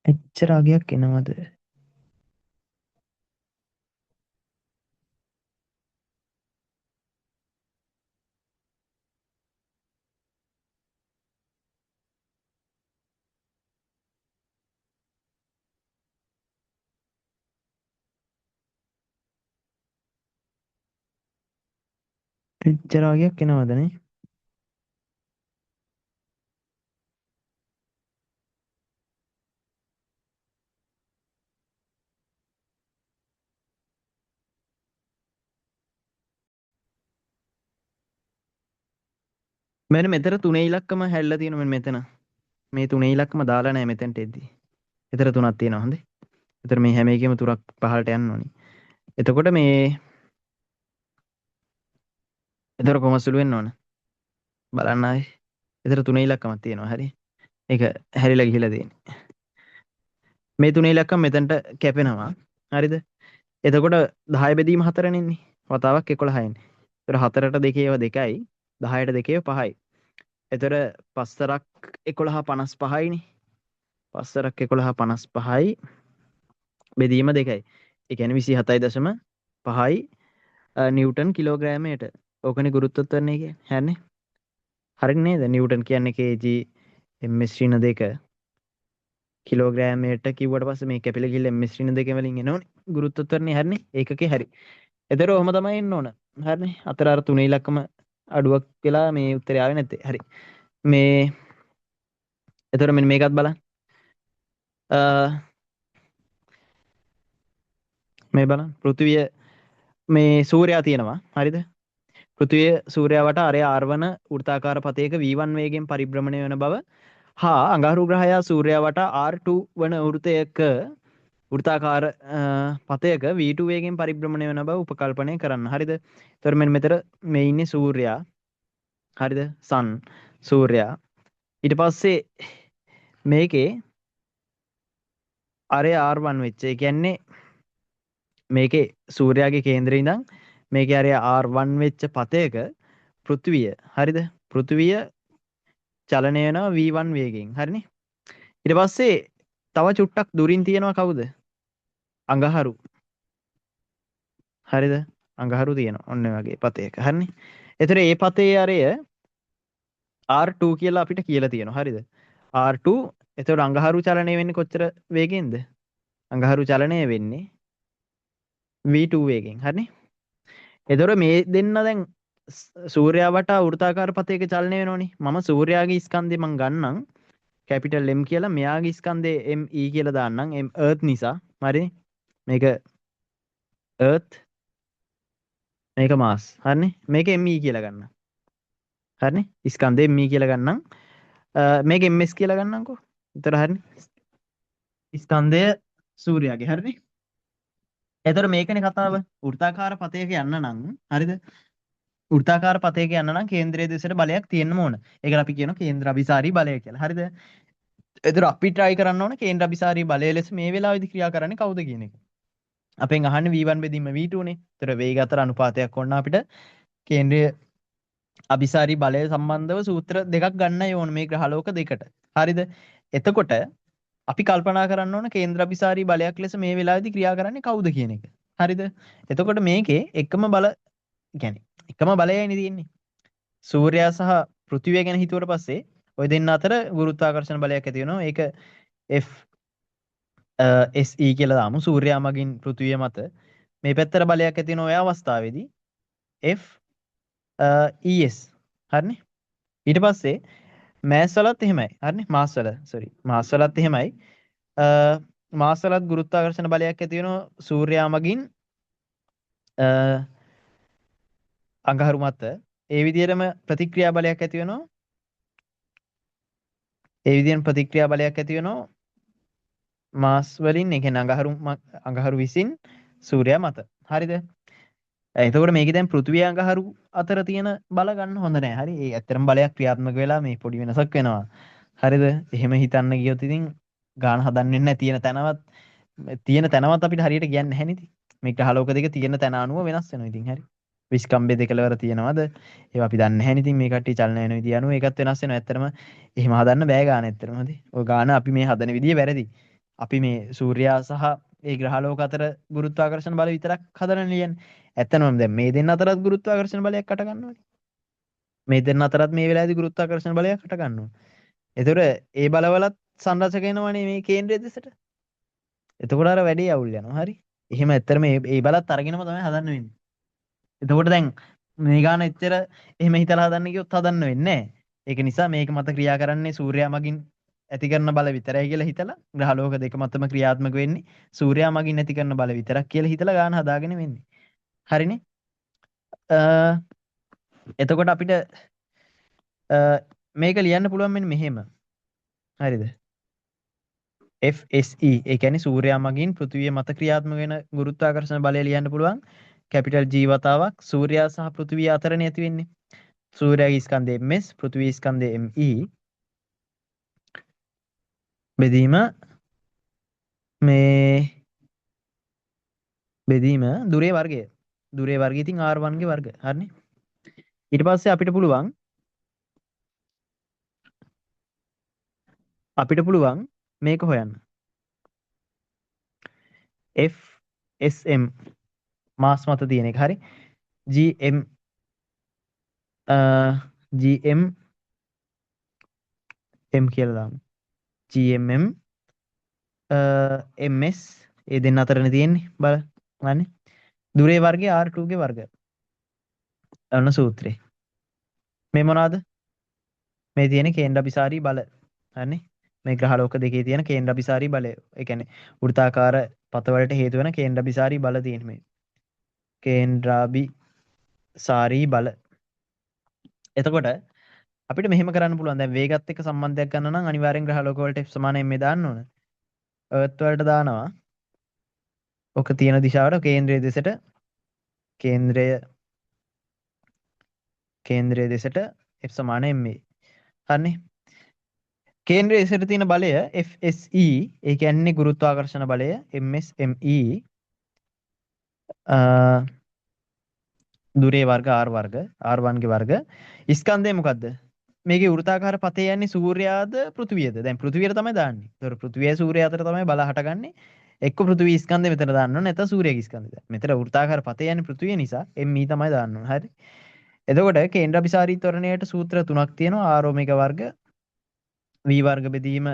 එච්චර අගයක් එනවද? එච්චර අගයක් එනවද නේ? මෙන්න මෙතන තුනේ ඉලක්කම හැල්ලා තියෙනවා මෙන්න මෙතන. මේ තුනේ ඉලක්කම දාලා නැහැ මෙතනට එද්දි. එතන තුනක් තියෙනවා හොඳේ. එතන මේ හැම එකෙම තුනක් පහළට යන්න ඕනි. එතකොට මේ එතන කොහොමද සුළු වෙන්න ඕන? බලන්න ආයේ. එතන තුනේ ඉලක්කමක් තියෙනවා හරි. ඒක හැරිලා ගිහිලා තියෙන්නේ. මේ තුනේ ඉලක්කම මෙතනට කැපෙනවා. හරිද? එතකොට 10 බෙදීම 4 නේ ඉන්නේ. වතාවක් 11 එන්නේ. එතකොට 4ට 2 ඒවා 2යි. 10ට 2 ඒවා 5යි. එතකොට පස්තරක් 11 55යිනේ. පස්තරක් 11 55යි. බෙදීම 2යි. ඒ කියන්නේ 27.5යි නිව්ටන් කිලෝග්‍රෑමයට. ඕකනේ ගුරුත්වත්වරණය කියන්නේ. හරිනේ? හරිනේ නේද? නිව්ටන් කියන්නේ kg ms ඍණ 2 කිලෝග්‍රෑමයට කිව්වට පස්සේ මේ කැපිලා ගිහලා ms ඍණ 2 වලින් එනෝනේ ගුරුත්වත්වරණය. හරිනේ? ඒකකේ හරි. එතකොට ඔහොම තමයි එන්න ඕන. හරිනේ? අතර අර තුනේ ඉලක්කම අඩුවක් වෙලා මේ උත්තරය ආවේ නැත්තේ. හරි. මේ එතකොට මෙන්න මේකත් බලන්න. මේ බලන්න පෘථිවිය මේ සූර්යයා තියෙනවා. හරිද? පෘථිවිය සූර්යයා වටා අරය R වන වෘත්තාකාර පථයක V1 වේගයෙන් පරිභ්‍රමණය වන බව හා අඟහරු ග්‍රහයා සූර්යයා වටා R2 වන වෘත්තයක වෘත්තාකාර පථයක V2 වේගයෙන් පරිභ්‍රමණය වන බව උපකල්පනය කරන්න. හරිද? එතකොට මෙන්න මෙතන මේ ඉන්නේ සූර්යයා. හරිද? සන් සූර්යයා. ඊට පස්සේ මේකේ අරය R1 වෙච්ච. ඒ කියන්නේ මේකේ සූර්යාගේ කේන්දරේ ඉඳන් මේකේ අරය R1 වෙච්ච පථයක පෘථිවිය. හරිද? පෘථිවිය චලනය වෙනවා V1 වේගයෙන්. හරිනේ? ඊට පස්සේ තව චුට්ටක් දුරින් තියෙනවා කවුද? අඟහරු. හරිද? අඟහරු තියෙනවා. ඔන්න ඔය වගේ පථයක. හරිනේ? එතකොට මේ පථයේ අරය R2 කියලා අපිට කියලා තියෙනවා. හරිද? R2. එතකොට අඟහරු චලනය වෙන්නේ කොච්චර වේගෙන්ද? අඟහරු චලනය වෙන්නේ V2 වේගෙන්. හරිනේ? එතකොට මේ දෙන්න දැන් සූර්යයා වටා වෘත්තාකාර පථයක චලනය වෙනවනේ. මම සූර්යාගේ ස්කන්ධය මං ගන්නම් කැපිටල් M කියලා, මෙයාගේ ස්කන්ධය ME කියලා දාන්නම්. M Earth නිසා. හරිනේ? මේක Earth, මේක මාස්. හරිනේ? මේක ME කියලා ගන්න. හරිනේ? ස්කන්ධය ME කියලා ගන්නම්. මේක MS කියලා ගන්නම්කෝ. එතකොට හරිනේ? ස්කන්ධය සූර්යාගේ. හරිනේ? එතකොට මේකනේ කතාව. වෘත්තාකාර පථයක යන්න නම්, හරිද? වෘත්තාකාර පථයක යන්න නම් කේන්ද්‍රයේ දෙසට බලයක් තියෙන්න ඕන. ඒකට අපි කියනවා කේන්ද්‍ර අභිසාරී බලය කියලා. හරිද? එතකොට අපි try කරන්න ඕන කේන්ද්‍ර අභිසාරී බලය ලෙස මේ වෙලාවේදී ක්‍රියා කරන්නේ කවුද කියන එක. අපෙන් අහන්නේ V1 බෙදීම V2 නේ. එතකොට වේග අතර අනුපාතයක් ඕන අපිට කේන්ද්‍රීය අභිසාරී බලය සම්බන්ධව සූත්‍ර දෙකක් ගන්නයි ඕන මේ ග්‍රහලෝක දෙකට. හරිද? එතකොට අපි කල්පනා කරන්න ඕන කේන්ද්‍ර අභිසාරී බලයක් ලෙස මේ වෙලාවේදී ක්‍රියා කරන්නේ කවුද කියන එක. හරිද? එතකොට මේකේ එකම බල කියන්නේ එකම බලයයිනේ තියෙන්නේ. සූර්යයා සහ පෘථිවිය ගැන හිතුවට පස්සේ ඔය දෙන්න අතර ගුරුත්වාකර්ෂණ බලයක් ඇති වෙනවා. ඒක F SE කියලා දාමු. සූර්යයා මගින් පෘථිවිය මත මේ පැත්තට බලයක් ඇති වෙන ඔය අවස්ථාවේදී F ES. හරිනේ? ඊට පස්සේ මෑස් වලත් එහෙමයි. හරිනේ? මාස් වල, සෝරි. මාස් වලත් එහෙමයි. මාස් වලත් ගුරුත්වාකර්ෂණ බලයක් ඇති වෙනවා සූර්යයා මගින් අඟහරු මත. ඒ විදිහටම ප්‍රතික්‍රියා බලයක් ඇති වෙනවා. ඒ විදිහෙන් ප්‍රතික්‍රියා බලයක් ඇති වෙනවා මාස් වලින්, ඒ කියන්නේ අඟහරු විසින් සූර්යයා මත. හරිද? එතකොට මේකේ දැන් පෘථිවිය අඟහරු අතර තියෙන බල ගන්න හොඳ නෑ. හරි. ඒ ඇත්තටම බලයක් ක්‍රියාත්මක වෙලා මේ පොඩි වෙනසක් වෙනවා. හරිද? එහෙම හිතන්න ගියොත් ඉතින් ගාන හදන්න වෙන්නේ නැහැ. තියෙන තැනවත් අපිට හරියට කියන්නේ නැහැ නේද? මේ ග්‍රහලෝක දෙක තියෙන තැන අනුව වෙනස් වෙනවා ඉතින්. හරි. විස්කම්බේ දෙකලවර තියෙනවද? ඒවා අපි දන්නේ නැහැ නේ ඉතින් මේ කට්ටිය චලන වෙන විදිය අනුව ඒකත් වෙනස් වෙනවා. ඇත්තටම එහෙම හදන්න බෑ ගාන ඇත්තටම. හරි. ඔය ගාන අපි මේ හදන විදිය වැරදි. අපි මේ සූර්යයා සහ ඒ ග්‍රහලෝක අතර ගුරුත්වාකර්ෂණ බල විතරක් හදන ලියන්නේ. ඇත්තටම දැන් මේ දෙන්න අතරත් ගුරුත්වාකර්ෂණ බලයක් හට ගන්නවනේ. මේ දෙන්න අතරත් මේ වෙලාවේදී ගුරුත්වාකර්ෂණ බලයක් හට ගන්නවා. ඒතකොට ඒ බලවලත් සංරචක වෙනවනේ මේ කේන්ද්‍රය දෙසට. එතකොට අර වැඩේ අවුල් යනවා. හරි. එහෙම ඇත්තටම මේ ඒ බලත් අරගෙනම තමයි හදන්න වෙන්නේ. එතකොට දැන් මේ ගාන එච්චර එහෙම හිතලා හදන්න ගියොත් හදන්න වෙන්නේ නැහැ. ඒක නිසා මේක මත ක්‍රියා කරන්නේ සූර්යයා මගින් ඇති කරන බල විතරයි කියලා හිතලා, ග්‍රහලෝක දෙක මතම ක්‍රියාත්මක වෙන්නේ සූර්යයා මගින් ඇති කරන බල විතරක් කියලා හිතලා ගාන හදාගෙන වෙන්නේ. හරිනේ? එතකොට අපිට මේක ලියන්න පුළුවන් මෙන්න මෙහෙම. හරිද? FSE, ඒ කියන්නේ සූර්යයා මගින් පෘථිවිය මත ක්‍රියාත්මක වෙන ගුරුත්වාකර්ෂණ බලය ලියන්න පුළුවන් කැපිටල් G වතාවක් සූර්යයා සහ පෘථිවිය අතරනේ ඇති වෙන්නේ. සූර්යාගේ ස්කන්ධය ms, පෘථිවි ස්කන්ධය me බෙදීම මේ බෙදීම දුරේ වර්ගය. දුරේ වර්ගය ඉතින් R1 ගේ වර්ග. හරිනේ? ඊට පස්සේ අපිට පුළුවන් මේක හොයන්න. FSM මාස් මත තියෙන එක. හරි. GM GM M කියලා දාමු. GMM MS ඒ දෙන්න අතරනේ තියෙන්නේ. බලන්න. දුරේ වර්ගය R2 ගේ වර්ගය. ඔන්න සූත්‍රේ. මේ මොනවාද? මේ තියෙන කේන්ද්‍රාභිසාරී බල. හරිනේ. මේ ග්‍රහලෝක දෙකේ තියෙන කේන්ද්‍රාභිසාරී බලය. ඒ කියන්නේ වෘත්තාකාර පථවලට හේතු වෙන කේන්ද්‍රාභිසාරී බල තියෙන මේ. කේන්ද්‍රාභිසාරී බල. එතකොට අපිට මෙහෙම කරන්න පුළුවන්. දැන් වේගත් එක්ක සම්බන්ධයක් ගන්න නම් අනිවාර්යෙන් ග්‍රහලෝක වලට F සමාන ma දාන්න ඕන. අර්ත් වලට දානවා. ඔක තියෙන දිශාවට කේන්ද්‍රයේ දෙසට කේන්ද්‍රය කේන්ද්‍රයේ දෙසට F සමාන ma. හරිනේ. කේන්ද්‍රයේ දෙසට තියෙන බලය FSE, ඒ කියන්නේ ගුරුත්වාකර්ෂණ බලය MSME දුරේ වර්ග R වර්ග R1 ගේ වර්ග. ස්කන්ධය මොකද්ද? මේකේ වෘත්තාකාර පතේ යන්නේ සූර්යාද පෘථිවියද? දැන් පෘථිවියට තමයි දාන්නේ. ඒතකොට පෘථිවියයි සූර්යය අතර තමයි බල හටගන්නේ. එක්ක පෘථිවි ස්කන්ධය මෙතන දාන්න ඕන, නැත්නම් සූර්යගේ ස්කන්ධය දාන්න. මෙතන වෘත්තාකාර පතේ යන්නේ පෘථිවිය නිසා ME තමයි දාන්න ඕන. හරි. එතකොට කේන්ද්‍රාභිසාරී ත්වරණයට සූත්‍ර තුනක් තියෙනවා. R omega වර්ග V වර්ග බෙදීම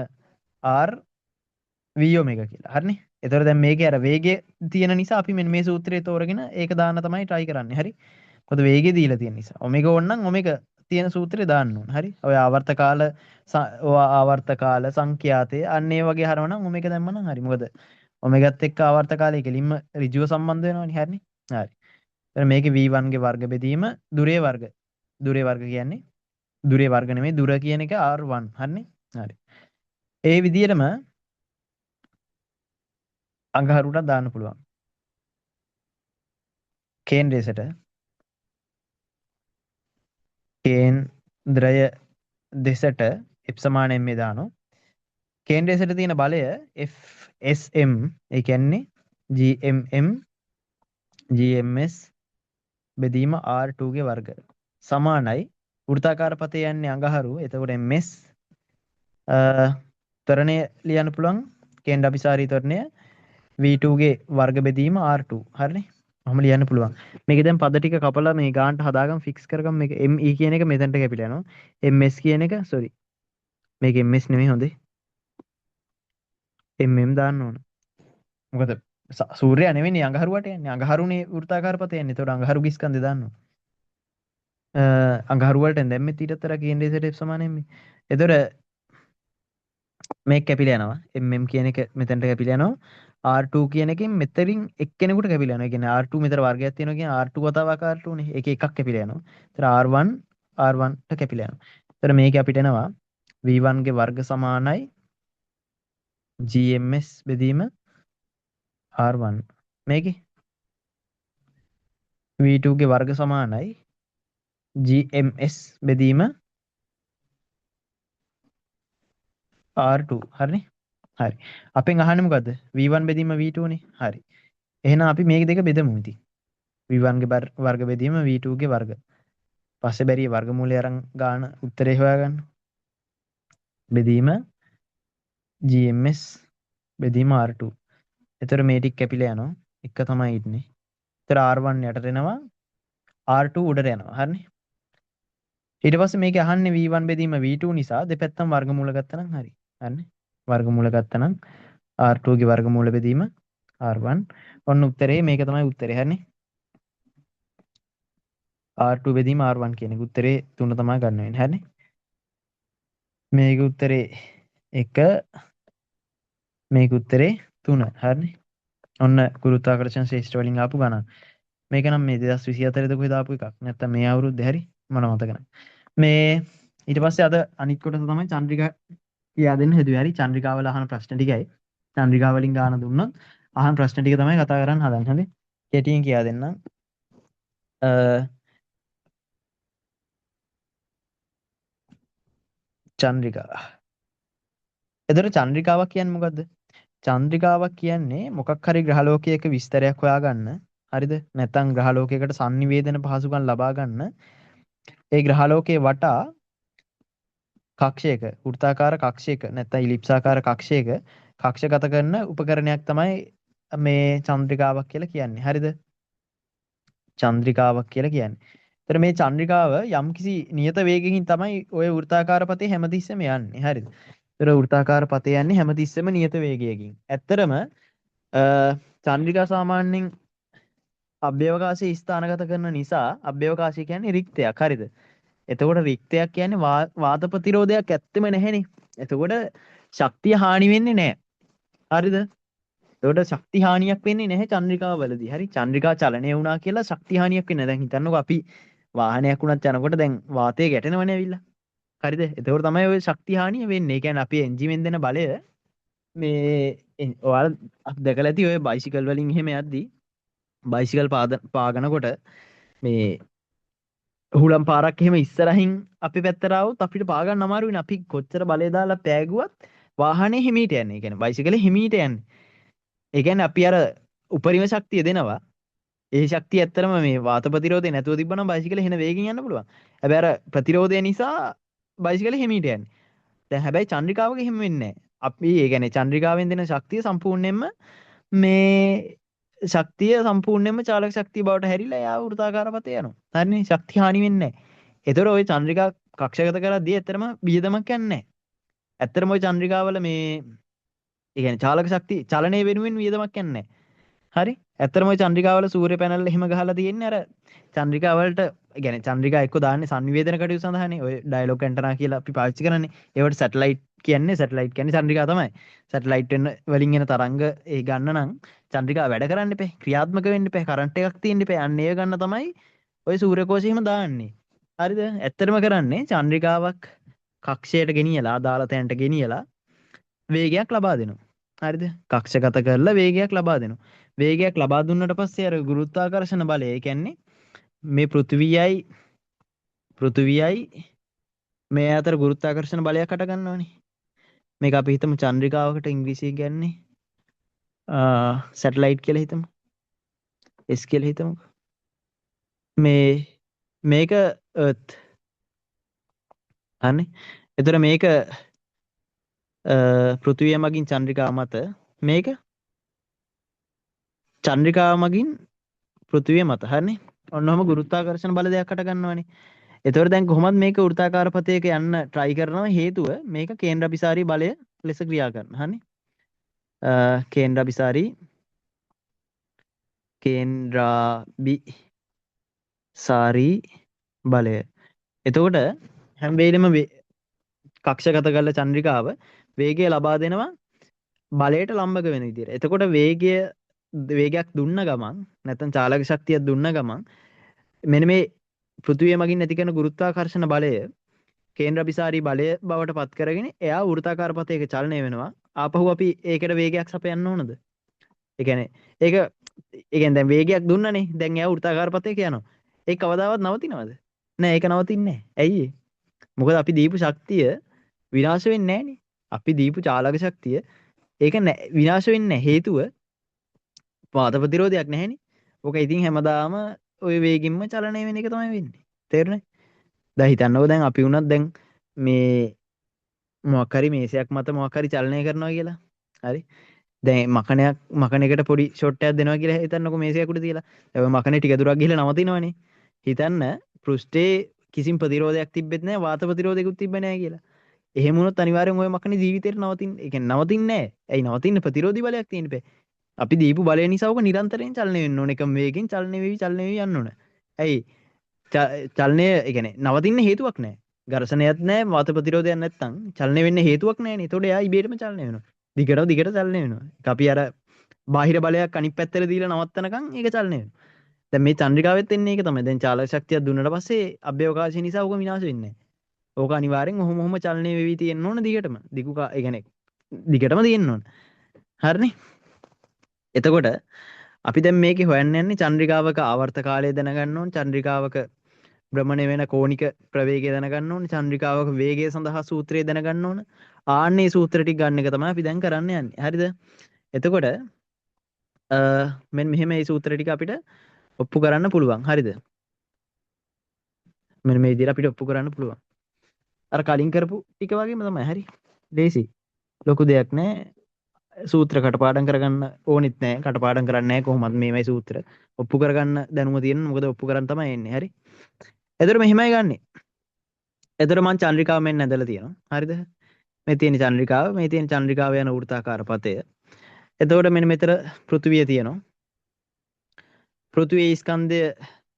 R V omega කියලා. හරිනේ. එතකොට දැන් මේකේ අර වේගය තියෙන නිසා අපි මෙන්න මේ සූත්‍රය තෝරගෙන ඒක දාන්න තමයි try කරන්නේ. හරි. මොකද වේගය දීලා තියෙන නිසා. ඔමෙගා ඕන නම් ඔමෙගා තියෙන සූත්‍රය දාන්න ඕන. හරි. ඔය ආවර්ත කාල ඔය ආවර්ත කාල සංඛ්‍යාතය අන්න ඒ වගේ හරව නම් ඔමෙගා දැම්ම නම් හරි. මොකද ඔමෙගාත් එක්ක ආවර්ත කාලය කෙලින්ම ඍජුව සම්බන්ධ වෙනවනේ. හරිනේ. හරි. එතන මේකේ V1 ගේ වර්ග බෙදීම දුරේ වර්ග. දුරේ වර්ග කියන්නේ දුරේ වර්ග නෙමෙයි, දුර කියන එක R1. හරිනේ. හරි. ඒ විදිහටම අඟහරුටත් දාන්න පුළුවන්. කේන්ද්‍රයසට කේන්ද්‍රය දෙසට F සමාන ma දානවා. කේන්ද්‍රයසට තියෙන බලය FSM, ඒ කියන්නේ GMM GMS බෙදීම R2 ගේ වර්ග සමානයි. වෘත්තාකාර පතේ යන්නේ අඟහරු. එතකොට MS ත්වරණය ලියන්න පුළුවන් කේන්ද්‍රාභිසාරී ත්වරණය V2 ගේ වර්ග බෙදීම R2. හරිනේ. ඔහොම ලියන්න පුළුවන්. මේක දැන් පද ටික කපලා මේ ගානට හදාගමු, ෆික්ස් කරගමු. මේක ME කියන එක මෙතනට කැපිලා යනවා. MS කියන එක සෝරි මේක MS නෙමෙයි, හොඳේ MM දාන්න ඕන. මොකද සූර්යයා නෙවෙයිනේ අඟහරුවට යන්නේ. අඟහරුනේ වෘත්තාකාර පතේ යන්නේ. ඒතකොට අඟහරුගේ ස්කන්ධය දාන්න ඕන. අඟහරු වලට දැම්මෙත් ඊටත් වඩා කේන්ද්‍රයට F සමාන ME. ඒතකොට මේක කැපිලා යනවා. MM කියන එක මෙතනට කැපිලා යනවා. R2 කියන එකෙන් මෙතනින් එක්කෙනෙකුට කැපිලා යනවා. ඒ කියන්නේ R2 මෙතන වර්ගයක් තියෙනවා කියන්නේ R2 වතාවක් R2 නේ. ඒකේ එකක් කැපිලා යනවා. ඒතර R1 R1 ට කැපිලා යනවා. ඒතර මේක අපිට එනවා V1 ගේ වර්ග සමානයි GMS බෙදීම R1. මේකේ V2 ගේ වර්ග සමානයි GMS බෙදීම R2. හරිනේ. හරි. අපෙන් අහන්නේ මොකද්ද? V1 බෙදීම V2 නේ. හරි. එහෙනම් අපි මේක දෙක බෙදමු ඉතින්. V1 ගේ වර්ග බෙදීම V2 ගේ වර්ග. පස්සේ බැරිය වර්ගමූලය අරන් ගාන උත්තරේ හොයාගන්න. බෙදීම GMS බෙදීම R2. එතකොට මේ ටික කැපිලා යනවා. එක තමයි ඉන්නේ. එතකොට R1 යටට එනවා. R2 උඩට යනවා. හරිනේ. ඊට පස්සේ මේක අහන්නේ V1 බෙදීම V2 නිසා දෙපැත්තම වර්ගමූල ගත්තා නම් හරි. හරිනේ. වර්ගමූල ගත්තා නම් R2 ගේ වර්ගමූල බෙදීම R1. ඔන්න උත්තරේ මේක තමයි උත්තරේ. හරිනේ. R2 බෙදීම R1 කියන එක උත්තරේ 3 තමයි ගන්න වෙන්නේ. හරිනේ. මේක උත්තරේ 1, මේක උත්තරේ 3. හරිනේ. ඔන්න ගුරුත්වාකර්ෂණ ශ්‍රේෂ්ඨ වලින් ආපු ගණන්. මේක නම් මේ 2024 ද කොහෙද ආපු එකක්. නැත්තම් මේ අවුරුද්දේ හරි මට මතක නැහැ. මේ ඊට පස්සේ අද අනිත් කොටස තමයි චන්ද්‍රිකා කියා දෙන්න හැදුවේ. හරි, චන්ද්‍රිකාවල අහන ප්‍රශ්න ටිකයි. චන්ද්‍රිකා වලින් ගාන දුන්නොත් අහන ප්‍රශ්න ටික තමයි කතා කරන්න හදන්නේ. හරි. කෙටියෙන් කියා දෙන්නම්. චන්ද්‍රිකා. එතකොට චන්ද්‍රිකාවක් කියන්නේ මොකද්ද? චන්ද්‍රිකාවක් කියන්නේ මොකක් හරි ග්‍රහලෝකයක විස්තරයක් හොයාගන්න. හරිද? නැත්නම් ග්‍රහලෝකයකට සන්නිවේදන පහසුකම් ලබා ගන්න. ඒ ග්‍රහලෝකයේ වටා කක්ෂයක, වෘත්තාකාර කක්ෂයක නැත්නම් ඉලිප්සාකාර කක්ෂයක කක්ෂගත කරන උපකරණයක් තමයි මේ චන්ද්‍රිකාවක් කියලා කියන්නේ. හරිද? චන්ද්‍රිකාවක් කියලා කියන්නේ. ඒතර මේ චන්ද්‍රිකාව යම්කිසි නියත වේගයකින් තමයි ඔය වෘත්තාකාර පතේ හැමතිස්සෙම යන්නේ. හරිද? ඒතර වෘත්තාකාර පතේ යන්නේ හැමතිස්සෙම නියත වේගයකින්. ඇත්තරම චන්ද්‍රිකා සාමාන්‍යයෙන් අභ්‍යවකාශයේ ස්ථානගත කරන නිසා අභ්‍යවකාශය කියන්නේ රික්තයක්. හරිද? එතකොට රික්තයක් කියන්නේ වාත ප්‍රතිරෝධයක් ඇත්තෙම නැහැනේ. එතකොට ශක්තිය හානි වෙන්නේ නැහැ. හරිද? එතකොට ශක්ති හානියක් වෙන්නේ නැහැ චන්ද්‍රිකාව වලදී. හරි? චන්ද්‍රිකා චලනය වුණා කියලා ශක්ති හානියක් වෙන්නේ නැහැ. දැන් හිතන්නකෝ අපි වාහනයක් වුණත් යනකොට දැන් වාතය ගැටෙනවනේ ඇවිල්ලා. හරිද? එතකොට තමයි ඔය ශක්ති හානිය වෙන්නේ. ඒ කියන්නේ අපි එන්ජිමෙන් දෙන බලය මේ ඔයාලා දැකලා ඇති ඔය බයිසිකල් වලින් එහෙම යද්දි බයිසිකල් පාගනකොට මේ හුලම් පාරක් එහෙම ඉස්සරහින් අපි පැත්තට ආවොත් අපිට පා ගන්න අමාරු වෙන. අපි කොච්චර බලය දාලා පෑගුවත් වාහනේ හිමීට යන්නේ. ඒ කියන්නේ බයිසිකලේ හිමීට යන්නේ. ඒ කියන්නේ අපි අර උපරිම ශක්තිය දෙනවා. ඒ ශක්තිය ඇත්තටම මේ වාත ප්‍රතිරෝධය නැතුව තිබ්බනම් බයිසිකලේ හෙන වේගෙන් යන්න පුළුවන්. හැබැයි අර ප්‍රතිරෝධය නිසා බයිසිකලේ හිමීට යන්නේ. දැන් හැබැයි චන්ද්‍රිකාවක එහෙම වෙන්නේ නැහැ. අපි ඒ කියන්නේ චන්ද්‍රිකාවෙන් දෙන ශක්තිය සම්පූර්ණයෙන්ම මේ ශක්තිය සම්පූර්ණයෙන්ම චාලක ශක්තිය බවට හැරිලා එයා වෘත්තාකාර පතේ යනවා. හරිනේ? ශක්තිය හානි වෙන්නේ නැහැ. ඒතර ඔය චන්ද්‍රිකා කක්ෂගත කරද්දී ඇත්තටම වියදමක් යන්නේ නැහැ. ඇත්තටම ඔය චන්ද්‍රිකාවල මේ ඒ කියන්නේ චාලක ශක්තිය චලනය වෙනුවෙන් වියදමක් යන්නේ නැහැ. හරි? ඇත්තටම ඔය චන්ද්‍රිකාවල සූර්ය පැනල් එහෙම ගහලා තියෙන්නේ අර චන්ද්‍රිකාවලට ඒ කියන්නේ චන්ද්‍රිකා එක්ක දාන්නේ සංනිවේදන කටයුතු සඳහානේ. ඔය ඩයලොග් ඇන්ටනා කියලා අපි පාවිච්චි කරන්නේ. ඒවට සැටලයිට් කියන්නේ සැටලයිට් කියන්නේ චන්ද්‍රිකා තමයි. සැටලයිට් වෙන වලින් එන තරංග ඒ ගන්න නම් චන්ද්‍රිකා වැඩ කරන්න එපා. ක්‍රියාත්මක වෙන්න එපා. කරන්ට් එකක් තියෙන්න එපා. අන්න ඒව ගන්න තමයි ඔය සූර්ය කෝෂ එහෙම දාන්නේ. හරිද? ඇත්තටම කරන්නේ චන්ද්‍රිකාවක් කක්ෂයට ගෙනියලා අදාළ තැනට ගෙනියලා වේගයක් ලබා දෙනවා. හරිද? කක්ෂගත කරලා වේගයක් ලබා දෙනවා. වේගයක් ලබා දුන්නට පස්සේ අර ගුරුත්වාකර්ෂණ බලය, ඒ කියන්නේ මේ පෘථිවියයි පෘථිවියයි මේ අතර ගුරුත්වාකර්ෂණ බලයක් හට ගන්නවනේ. මේක අපි හිතමු චන්ද්‍රිකාවකට ඉංග්‍රීසියෙන් කියන්නේ සැටලයිට් කියලා හිතමු. S කියලා හිතමුකෝ. මේ මේක අර්ත්. හරිනේ. එතකොට මේක පෘථිවිය මගින් චන්ද්‍රිකාව මත, මේක චන්ද්‍රිකාව මගින් පෘථිවිය මත. හරිනේ. ඔන්න ඔහම ගුරුත්වාකර්ෂණ බල දෙයක් හට ගන්නවනේ. එතකොට දැන් කොහොමද මේක වෘත්තාකාර පථයක යන්න try කරනවා? හේතුව මේක කේන්ද්‍රාභිසාරී බලය ලෙස ක්‍රියා කරනවා. හරිනේ. කේන්ද්‍රාභිසාරී කේන්ද්‍රාභිසාරී බලය. එතකොට හැම වෙලෙම කක්ෂගත කරල චන්ද්‍රිකාව වේගය ලබා දෙනවා බලයට ලම්බක වෙන විදියට. එතකොට වේගයක් දුන්න ගමන් නැත්නම් චාලක ශක්තියක් දුන්න ගමන් මෙන්න මේ පෘථිවිය මගින් ඇති කරන ගුරුත්වාකර්ෂණ බලය කේන්ද්‍රාභිසාරී බලය බවට පත් කරගෙන එයා වෘත්තාකාර පථයක චලනය වෙනවා. ආපහු අපි ඒකට වේගයක් සපයන්න ඕනද? ඒ කියන්නේ ඒක ඒ කියන්නේ දැන් වේගයක් දුන්නනේ. දැන් එයා වෘත්තාකාර පථයක යනවා. ඒක කවදාවත් නවතිනවද? නෑ, ඒක නවතින්නේ නෑ. ඇයි ඒ? මොකද අපි දීපු ශක්තිය විනාශ වෙන්නේ නෑනේ. අපි දීපු චාලක ශක්තිය ඒක නෑ විනාශ වෙන්නේ නෑ. හේතුව වාත ප්‍රතිරෝධයක් නැහැනේ. ඕක ඉතින් හැමදාම ඔය වේගින්ම චලනය වෙන එක තමයි වෙන්නේ. තේරුණේ? දැන් හිතන්නකෝ දැන් අපි වුණත් දැන් මේ මොකක් හරි මේසයක් මත මොකක් හරි චලනය කරනවා කියලා. හරි? දැන් මකනයක් මකනයකට පොඩි ෂොට් එකක් දෙනවා කියලා හිතන්නකෝ මේසයක් උඩ තියලා. දැන් ඔය මකනේ ටික දුරක් ගිහලා නවතිනවනේ. හිතන්න පෘෂ්ඨයේ කිසිම ප්‍රතිරෝධයක් තිබ්බෙත් නෑ, වාත ප්‍රතිරෝධයකුත් තිබ්බේ නෑ කියලා. එහෙම වුණොත් අනිවාර්යෙන් ඔය මකනේ ජීවිතේට නවතින්න, ඒ කියන්නේ නවතින්නේ නෑ. ඇයි නවතින්න? ප්‍රතිරෝධී බලයක් තියෙන්න බෑ. අපි දීපු බලය නිසා ඕක නිරන්තරයෙන් චලනය වෙන්න ඕන. එකම වේගෙන් චලනය වෙවි චලනය වෙවි යන්න ඕන. ඇයි? චලනය ඒ කියන්නේ නවතින්න හේතුවක් නෑ. ඝර්ෂණයක් නෑ, වාත ප්‍රතිරෝධයක් නැත්තම් චලනය වෙන්න හේතුවක් නෑනේ. ඒතකොට එයා ඉබේටම චලනය වෙනවා. දිගටම දිගට චලනය වෙනවා. ඒක අපි අර බාහිර බලයක් අනිත් පැත්තට දීලා නවත්තනකම් ඒක චලනය වෙනවා. දැන් මේ චන්ද්‍රිකාවෙත් එන්නේ ඒක තමයි. දැන් චාලක ශක්තියක් දුන්නට පස්සේ අභ්‍යවකාශය නිසා ඕක විනාශ වෙන්නේ නෑ. ඕක අනිවාර්යෙන් ඔහොම ඔහොම චලනය වෙවි තියෙන්න ඕන දිගටම. දිගු ඒ කියන්නේ දිගටම තියෙන්න ඕන. හරිනේ? එතකොට අපි දැන් මේකේ හොයන්න යන්නේ චන්ද්‍රිකාවක ආවර්ත කාලය දැනගන්න ඕන, චන්ද්‍රිකාවක භ්‍රමණය වෙන කෝණික ප්‍රවේගය දැනගන්න ඕන, චන්ද්‍රිකාවක වේගය සඳහා සූත්‍රය දැනගන්න ඕන. ආන්නේ සූත්‍ර ටික ගන්න එක තමයි අපි දැන් කරන්න යන්නේ. හරිද? එතකොට මෙන්න මෙහෙම මේ සූත්‍ර ටික අපිට ඔප්පු කරන්න පුළුවන්. හරිද? මෙන්න මේ විදිහට අපිට ඔප්පු කරන්න පුළුවන්. අර කලින් කරපු ටික වගේම තමයි. හරි. ලේසි. ලොකු දෙයක් නෑ. සූත්‍ර කටපාඩම් කරගන්න ඕනෙත් නෑ. කටපාඩම් කරන්නේ නෑ කොහොමත් මේමයි සූත්‍ර. ඔප්පු කරගන්න දැනුම තියෙන. මොකද ඔප්පු කරන් තමයි එන්නේ. හරි. එතකොට මෙහෙමයි ගන්නෙ. එතකොට මං චන්ද්‍රිකාව මෙන්න ඇදලා තියෙනවා. හරිද? මේ තියෙන චන්ද්‍රිකාව, මේ තියෙන චන්ද්‍රිකාව යන වෘත්තාකාර පථය. එතකොට මෙන්න මෙතන පෘථුවිය තියෙනවා. පෘථුවියේ ස්කන්ධය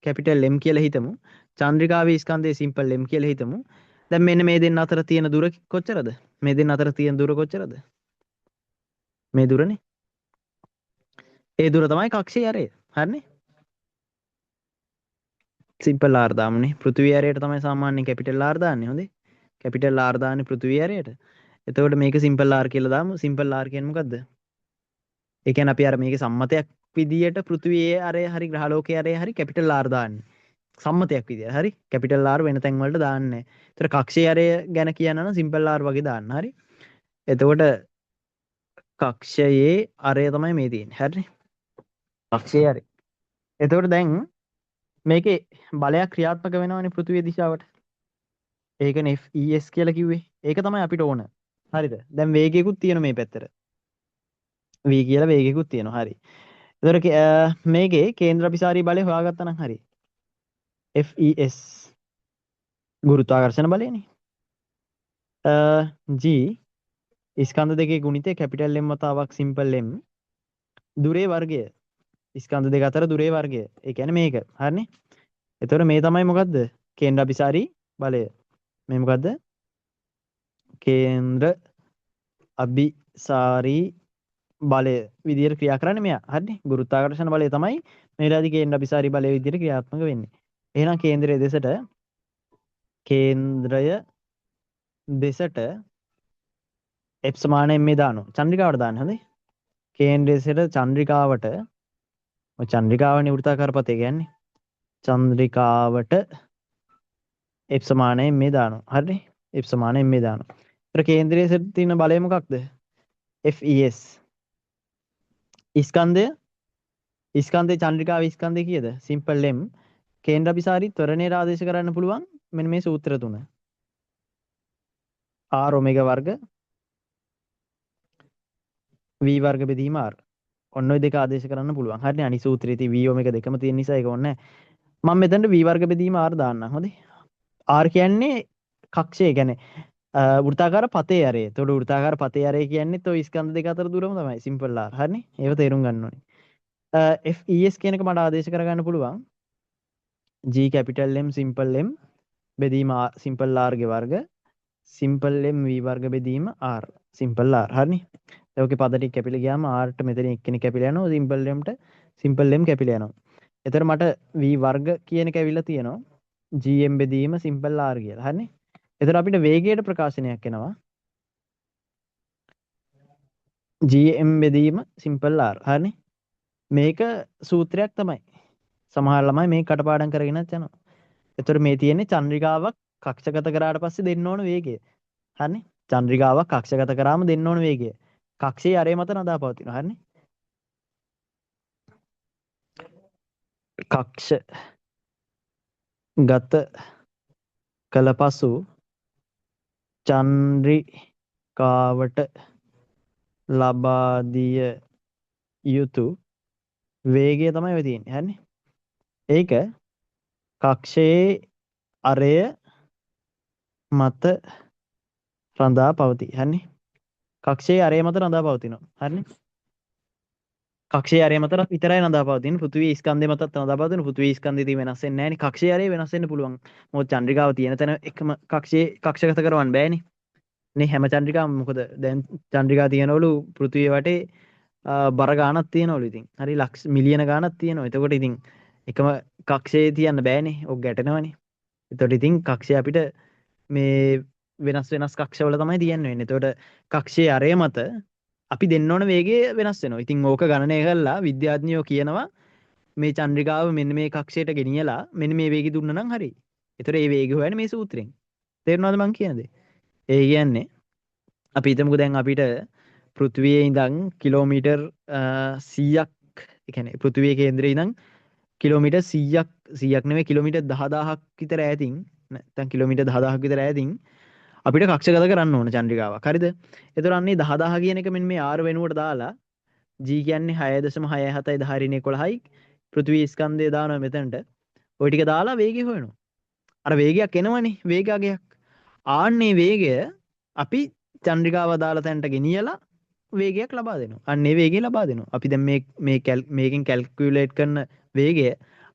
කැපිටල් M කියලා හිතමු. චන්ද්‍රිකාවේ ස්කන්ධය සිම්පල් M කියලා හිතමු. දැන් මෙන්න මේ දෙන්න අතර තියෙන දුර කොච්චරද? මේ දෙන්න අතර තියෙන දුර කොච්චරද? මේ දුරනේ. ඒ දුර තමයි කක්ෂයේ ඇරය. හරිනේ? Simple R දාමුනේ. පෘථිවි ඇරයට තමයි සාමාන්‍යයෙන් කැපිටල් R දාන්නේ. හොඳේ. කැපිටල් R දාන්නේ පෘථිවි ඇරයට. එතකොට මේක සිම්පල් R කියලා දාමු. සිම්පල් R කියන්නේ මොකද්ද? ඒ කියන්නේ අපි අර මේකේ සම්මතයක් විදියට පෘථිවියේ ඇරය හරි ග්‍රහලෝකයේ ඇරය හරි කැපිටල් R දාන්නේ. සම්මතයක් විදියට. හරි? කැපිටල් R වෙන තැන් වලට දාන්නේ නැහැ. ඒතර කක්ෂයේ ඇරය ගැන කියන්න නම් සිම්පල් R වගේ දාන්න. හරි? එතකොට කක්ෂයේ අරය තමයි මේ තියෙන්නේ. හරිනේ? කක්ෂයේ අරය. එතකොට දැන් මේකේ බලයක් ක්‍රියාත්මක වෙනවනේ පෘථිවිය දිශාවට. ඒකනේ FES කියලා කිව්වේ. ඒක තමයි අපිට ඕන. හරිද? දැන් වේගයකුත් තියෙනවා මේ පැත්තට. V කියලා වේගයකුත් තියෙනවා. හරි. එතකොට මේකේ කේන්ද්‍ර අභිසාරී බලය හොයාගත්තා නම් හරි. FES ගුරුත්වාකර්ෂණ බලයනේ. G ස්කන්ධ දෙකේ ගුණිතය කැපිටල් M වතාවක් සිම්පල් M දුරේ වර්ගය. ස්කන්ධ දෙක අතර දුරේ වර්ගය. ඒ කියන්නේ මේක. හරිනේ? එතකොට මේ තමයි මොකද්ද? කේන්ද්‍ර අභිසාරී බලය. මේ මොකද්ද? කේන්ද්‍ර අභිසාරී බලය විදියට ක්‍රියා කරන්නේ මෙයා. හරිනේ? ගුරුත්වාකර්ෂණ බලය තමයි මේ වෙලාවේදී කේන්ද්‍ර අභිසාරී බලය විදියට ක්‍රියාත්මක වෙන්නේ. එහෙනම් කේන්ද්‍රය දෙසට F සමාන ma දානවා. චන්ද්‍රිකාවට දාන්න හොඳේ. කේන්ද්‍රය දෙසට චන්ද්‍රිකාවට ඔය චන්ද්‍රිකාවනේ වෘත්තාකාර පථය කියන්නේ. චන්ද්‍රිකාවට F සමාන ma දානවා. හරිනේ? F සමාන ma දානවා. ඒතර කේන්ද්‍රයේ සිට තියෙන බලය මොකක්ද? FES. ස්කන්ධය ස්කන්ධේ චන්ද්‍රිකාවේ ස්කන්ධය කීයද? Simple M. කේන්ද්‍ර අභිසාරී ත්වරණයට ආදේශ කරන්න පුළුවන් මෙන්න මේ සූත්‍ර තුන. R omega වර්ග V වර්ග බෙදීම R. ඔන්න ඔය දෙක ආදේශ කරන්න පුළුවන්. හරිනේ? අනිත් සූත්‍රයේ තියෙන V omega දෙකම තියෙන නිසා ඒක ඕනේ නැහැ. මම මෙතනට V වර්ග බෙදීම R දාන්නම්. හොඳේ. R කියන්නේ කක්ෂය කියන්නේ වෘත්තාකාර පතේ ඇරය. එතකොට වෘත්තාකාර පතේ ඇරය කියන්නේත් ඔය ස්කන්ධ දෙක අතර දුරම තමයි. Simple R. හරිනේ? ඒව තේරුම් ගන්න ඕනේ. FES කියන එක මට ආදේශ කරගන්න පුළුවන්. G capital M simple M බෙදීම R simple R ගේ වර්ග සිම්පල් M V වර්ග බෙදීම R simple R. හරිනේ? දැන් ඔකේ පද ටික කැපිලා ගියාම R ට මෙතන එක්කෙනෙක් කැපිලා යනවා. සිම්පල් M ට සිම්පල් M කැපිලා යනවා. එතකොට මට V වර්ග කියන එක ඇවිල්ලා තියෙනවා. GM බෙදීම සිම්පල් R කියලා. හරිනේ? එතකොට අපිට වේගයට ප්‍රකාශනයක් එනවා. GM බෙදීම සිම්පල් R. හරිනේ? මේක සූත්‍රයක් තමයි. සමහර ළමයි මේක කටපාඩම් කරගෙනත් යනවා. එතකොට මේ තියෙන්නේ චන්ද්‍රිකාවක් කක්ෂගත කරාට පස්සේ දෙන්න ඕන වේගය. හරිනේ? චන්ද්‍රිකාවක් කක්ෂගත කරාම දෙන්න ඕන වේගය. කක්ෂයේ අරය මත නදා පවතිනවා. හරිනේ? කක්ෂ ගත කළ පසු චන්ද්‍රිකාවට ලබා දිය යුතු වේගය තමයි ඔය තියෙන්නේ. හරිනේ? ඒක කක්ෂයේ අරය මත රඳා පවතී. හරිනේ? කක්ෂයේ අරය මත රඳා පවතිනවා. හරිනේ? කක්ෂයේ අරය මත විතරයි රඳා පවතින්නේ. පෘථිවි ස්කන්ධය මතත් රඳා පවතින. පෘථිවි ස්කන්ධය ඉතින් වෙනස් වෙන්නේ නැහැ නේ. කක්ෂයේ අරය වෙනස් වෙන්න පුළුවන්. මොකද චන්ද්‍රිකාව තියෙන තැන එකම කක්ෂයේ කක්ෂගත කරවන්න බෑනේ. නේ හැම චන්ද්‍රිකාවම මොකද දැන් චන්ද්‍රිකා තියෙනවලු පෘථිවිය වටේ බර ගාණක් තියෙනවලු ඉතින්. හරි ලක්ෂ මිලියන ගාණක් තියෙනවා. එතකොට ඉතින් එකම කක්ෂයේ තියන්න බෑනේ. ඔක් ගැටෙනවනේ. එතකොට ඉතින් කක්ෂය අපිට මේ වෙනස් වෙනස් කක්ෂවල තමයි තියන්න වෙන්නේ. එතකොට කක්ෂයේ අරය මත අපි දෙන්න ඕන වේගය වෙනස් වෙනවා. ඉතින් ඕක ගණනය කරලා විද්‍යාඥයෝ කියනවා මේ චන්ද්‍රිකාව මෙන්න මේ කක්ෂයට ගෙනියලා මෙන්න මේ වේගය දුන්නා නම් හරි. එතකොට ඒ වේගය හොයන්නේ මේ සූත්‍රයෙන්. තේරුණාද මං කියන දේ? ඒ කියන්නේ අපි හිතමුකෝ දැන් අපිට පෘථිවියේ ඉඳන් කිලෝමීටර් 100ක් ඒ කියන්නේ පෘථිවියේ කේන්දරේ ඉඳන් කිලෝමීටර් 100ක් 100ක් නෙවෙයි කිලෝමීටර් 10,000ක් විතර ඈතින් නැත්නම් කිලෝමීටර් 10,000ක් විතර ඈතින් අපිට කක්ෂගත කරන්න ඕන චන්ද්‍රිකාවක්. හරිද? එතකොට අන්නේ 10000 කියන එක මෙන්න මේ R වෙනුවට දාලා G කියන්නේ 6.67යි 10 ඍණ 11යි පෘථිවි ස්කන්ධය දානවා මෙතනට. ඔය ටික දාලා වේගය හොයනවා. අර වේගයක් එනවනේ වේගයක්. ආන්නේ වේගය අපි චන්ද්‍රිකාව දාලා තැනට ගෙනියලා වේගයක් ලබා දෙනවා. අන්න ඒ වේගය ලබා දෙනවා. අපි දැන් මේ මේ මේකෙන් කැල්කියුලේට් කරන වේගය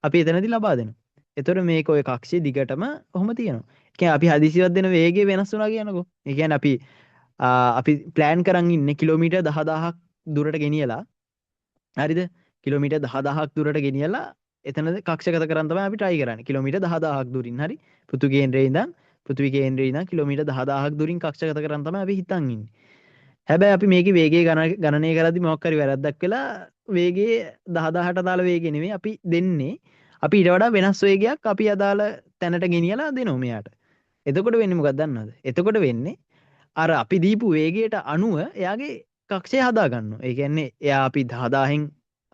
අපි එතනදී ලබා දෙනවා. එතකොට මේක ඔය කක්ෂයේ දිගටම ඔහොම තියෙනවා. ඒ කියන්නේ අපි හදිසියවත් දෙන වේගය වෙනස් වුණා කියනකෝ. ඒ කියන්නේ අපි අපි ප්ලෑන් කරන් ඉන්නේ කිලෝමීටර් 10000ක් දුරට ගෙනියලා, හරිද? කිලෝමීටර් 10000ක් දුරට ගෙනියලා එතන කක්ෂගත කරන් තමයි අපි try කරන්නේ. කිලෝමීටර් 10000ක් දුරින්, හරි? පෘථිවි කේන්ද්‍රයේ ඉඳන් පෘථිවි කේන්ද්‍රයේ ඉඳන් කිලෝමීටර් 10000ක් දුරින් කක්ෂගත කරන් තමයි අපි හිතන් ඉන්නේ. හැබැයි අපි මේකේ වේගය ගණනය කරද්දි මොකක් හරි වැරද්දක් වෙලා වේගය 10000ට අදාළ වේගය නෙමෙයි අපි දෙන්නේ. අපි ඊට වඩා වෙනස් වේගයක් අපි අදාළ තැනට ගෙනියලා දෙනවා මෙයාට. එතකොට වෙන්නේ මොකක්ද දන්නවද? එතකොට වෙන්නේ අර අපි දීපු වේගයට අනුව එයාගේ කක්ෂය හදා ගන්නවා. ඒ කියන්නේ එයා අපි 10000න්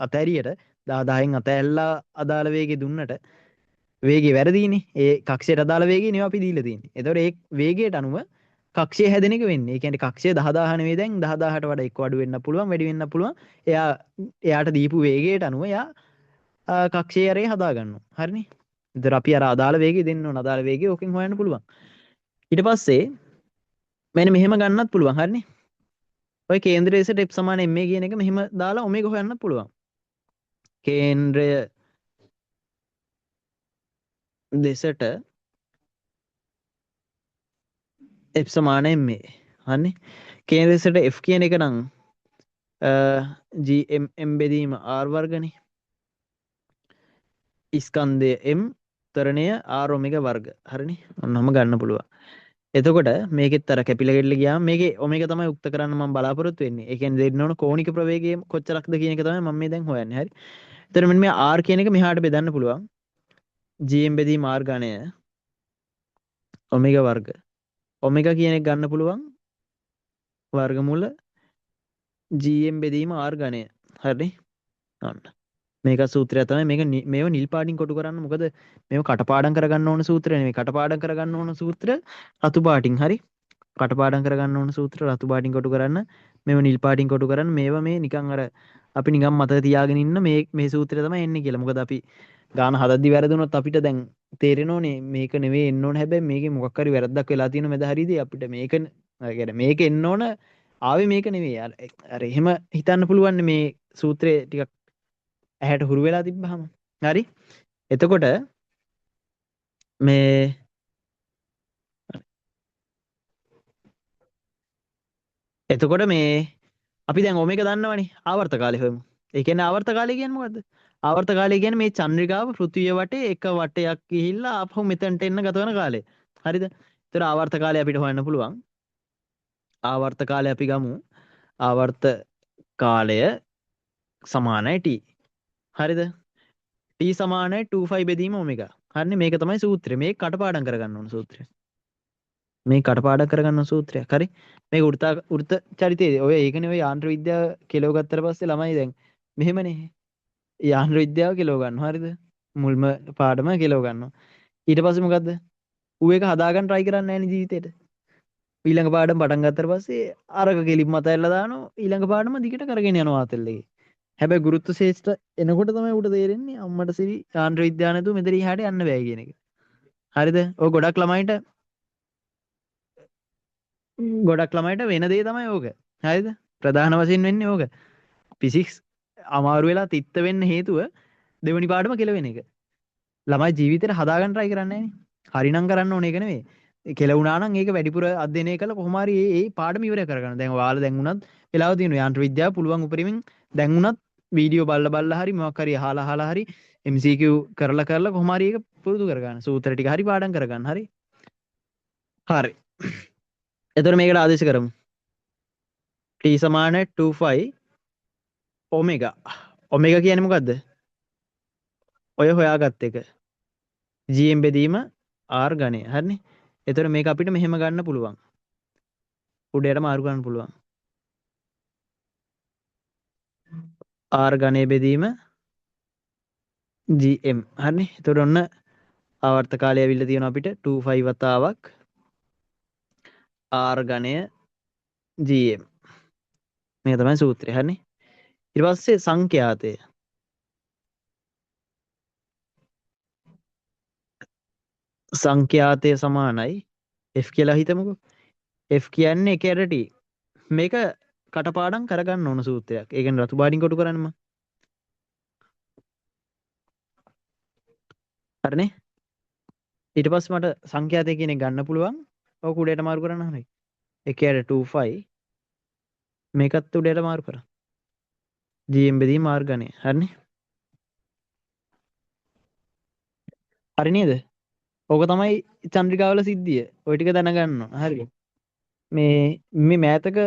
අතෑරියට 10000න් අතෑරලා අදාළ වේගය දුන්නට වේගය වැරදීනේ. ඒ කක්ෂයට අදාළ වේගය නෙවෙයි අපි දීලා තියෙන්නේ. එතකොට ඒ වේගයට අනුව කක්ෂය හැදෙන එක වෙන්නේ. ඒ කියන්නේ කක්ෂය 10000 නෙවෙයි දැන් 10000ට වඩා එක්ක අඩු වෙන්න පුළුවන්, වැඩි වෙන්න පුළුවන්. එයාට දීපු වේගයට අනුව එයා කක්ෂයේ අරේ හදා ගන්නවා. හරිනේ? එතකොට අපි අර අදාළ වේගය දෙන්න ඕන. අදාළ වේගය ඕකෙන් හොයන්න පුළුවන්. ඊට පස්සේ මෙන්න මෙහෙම ගන්නත් පුළුවන්. හරිනේ? ඔය කේන්ද්‍රය දෙසට F සමාන ma කියන එක මෙහෙම දාලා ඔමේගා හොයන්නත් පුළුවන්. කේන්ද්‍රය දෙසට F සමාන ma. හරිනේ? කේන්ද්‍රය දෙසට F කියන එක නම් GMM බෙදීම R වර්ගනේ. ස්කන්ධය M ත්වරණය R omega වර්ග. හරිනේ? ඔන්නෝම ගන්න පුළුවන්. එතකොට මේකෙත් අර කැපිලා ගෙඩිලා ගියාම මේකේ ඔමේගා තමයි උක්ත කරන්න මම බලාපොරොත්තු වෙන්නේ. ඒ කියන්නේ දෙන්න ඕන කෝණික ප්‍රවේගය කොච්චරක්ද කියන එක තමයි මම මේ දැන් හොයන්නේ. හරි. එතකොට මෙන්න මේ R කියන එක මෙහාට බෙදන්න පුළුවන්. GM බෙදීම R ඝනය ඔමේගා වර්ග. ඔමේගා කියන එක ගන්න පුළුවන් වර්ගමූල GM බෙදීම R ඝනය. හරි. ඔන්න. මේක සූත්‍රය තමයි. මේක මේව නිල් පාටින් කොටු කරන්න. මොකද මේව කටපාඩම් කරගන්න ඕන සූත්‍රය නෙමෙයි. කටපාඩම් කරගන්න ඕන සූත්‍ර රතු පාටින්. හරි. කටපාඩම් කරගන්න ඕන සූත්‍ර රතු පාටින් කොටු කරන්න. මේව නිල් පාටින් කොටු කරන්න. මේවා මේ නිකන් අර අපි නිකන් මතක තියාගෙන ඉන්න මේ සූත්‍රය තමයි එන්නේ කියලා. මොකද අපි ගාන හදද්දි වැරදුනොත් අපිට දැන් තේරෙනෝනේ මේක නෙවෙයි එන්න ඕන. හැබැයි මේකේ මොකක් හරි වැරද්දක් වෙලා තියෙන මැද හරියදී අපිට මේක ඒ කියන්නේ මේක එන්න ඕන ආවේ මේක නෙවෙයි. අර එහෙම හිතන්න පුළුවන් මේ සූත්‍රය ටිකක් ඇහැට හුරු වෙලා තිබ්බහම. හරි. එතකොට මේ එතකොට මේ අපි දැන් ඔමේගා දන්නවනේ ආවර්ත කාලය හොයමු. ඒ කියන්නේ ආවර්ත කාලය කියන්නේ මොකද්ද? ආවර්ත කාලය කියන්නේ මේ චන්ද්‍රිකාව පෘථිවිය වටේ එක වටයක් ගිහිල්ලා ආපහු මෙතනට එන්න ගත වෙන කාලය. හරිද? ඒතර ආවර්ත කාලය අපිට හොයන්න පුළුවන්. ආවර්ත කාලය අපි ගමු. ආවර්ත කාලය සමානයි T. හරිද? T සමානයි 2 5 බෙදීම ඔමේගා. හරිනේ? මේක තමයි සූත්‍රය. මේක කටපාඩම් කරගන්න ඕන සූත්‍රය. මේ කටපාඩම් කරගන්න ඕන සූත්‍රයක්. හරි? මේක වෘත්ත චරිතයේ ඔය ඒකනේ ඔය යාන්ත්‍ර විද්‍යාව කෙලව ගත්තට පස්සේ ළමයි දැන් මෙහෙමනේ. යාන්ත්‍ර විද්‍යාව කෙලව ගන්නවා. හරිද? මුල්ම පාඩම කෙලව ගන්නවා. ඊට පස්සේ මොකද්ද? ඌ එක හදාගන්න try කරන්නේ නැහැ නේ ජීවිතේට. ඊළඟ පාඩම පටන් ගත්තට පස්සේ අරක කෙලින්ම අතහැරලා දානවා. ඊළඟ පාඩම දිගට කරගෙන යනවා ආතල් එකේ. හැබැයි ගුරුත්ව ශේෂ්ඨ එනකොට තමයි ඌට තේරෙන්නේ අම්මට සිරි යාන්ත්‍ර විද්‍යාව නැතුව මෙතන එහාට යන්න බෑ කියන එක. හරිද? ඔය ගොඩක් ළමයිට වෙන දේ තමයි ඕක. හරිද? ප්‍රධාන වශයෙන් වෙන්නේ ඕක. ෆිසික්ස් අමාරු වෙලා තිත්ත වෙන්න හේතුව දෙවෙනි පාඩම කෙලවෙන එක. ළමයි ජීවිතේට හදාගන්න try කරන්නේ නෑනේ. හරිනම් කරන්න ඕන එක නෙවෙයි. කෙලවුණා නම් ඒක වැඩිපුර අධ්‍යයනය කළා කොහොම හරි ඒ පාඩම ඉවර කරගන්න. දැන් ඔයාලා දැන් වුණත් වෙලාව තියෙනවා යාන්ත්‍ර විද්‍යාව පුළුවන් උපරිමෙන් දැන් වුණත් වීඩියෝ බලලා බලලා හරි මොකක් හරි අහලා අහලා හරි MCQ කරලා කරලා කොහොම හරි ඒක පුරුදු කරගන්න. සූත්‍ර ටික හරි පාඩම් කරගන්න. හරි. හරි. එතකොට මේකට ආදේශ කරමු. T සමාන 2 5 ඔමේගා. ඔමේගා කියන්නේ මොකද්ද? ඔය හොයාගත්ත එක. GM බෙදීම R ඝනය. හරිනේ? එතකොට මේක අපිට මෙහෙම ගන්න පුළුවන්. උඩ යට මාරු කරන්න පුළුවන්. R ඝනය බෙදීම GM. හරිනේ? එතකොට ඔන්න ආවර්ත කාලය ඇවිල්ලා තියෙනවා අපිට 2 5 වතාවක් R ඝනය GM. මේක තමයි සූත්‍රය. හරිනේ. ඊට පස්සේ සංඛ්‍යාතය. සංඛ්‍යාතය සමානයි F කියලා හිතමුකෝ. F කියන්නේ 1 යට T. මේක කටපාඩම් කරගන්න ඕන සූත්‍රයක්. ඒ කියන්නේ රතු පාටින් කොටු කරන්න මම. හරිනේ. ඊට පස්සේ මට සංඛ්‍යාතය කියන එක ගන්න පුළුවන්. ඔක උඩයට මාරු කරන්න හරි. 1 යට 25 මේකත් උඩයට මාරු කරා. GM බෙදීම R ඝනය. හරිනේ. හරි නේද? ඕක තමයි චන්ද්‍රිකාවල සිද්ධිය. ඔය ටික දැනගන්න ඕන. හරි. මේ මේ මෑතක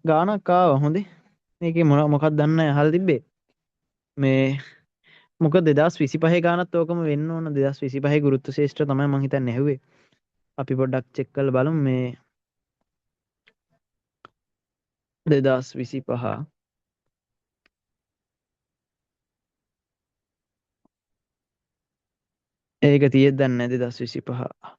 ගානක් ආවා හොඳේ. මේකේ මොන මොකක්ද දන්නේ නැහැ අහලා තිබ්බේ. මේ මොකද 2025 ගානත් ඕකම වෙන්න ඕන. 2025 ගුරුත්ව ශේෂ්ත්‍ර තමයි මං හිතන්නේ ඇහුවේ. අපි පොඩ්ඩක් චෙක් කරලා බලමු මේ 2025 ඒක තියෙද්ද දන්නේ නැහැ 2025.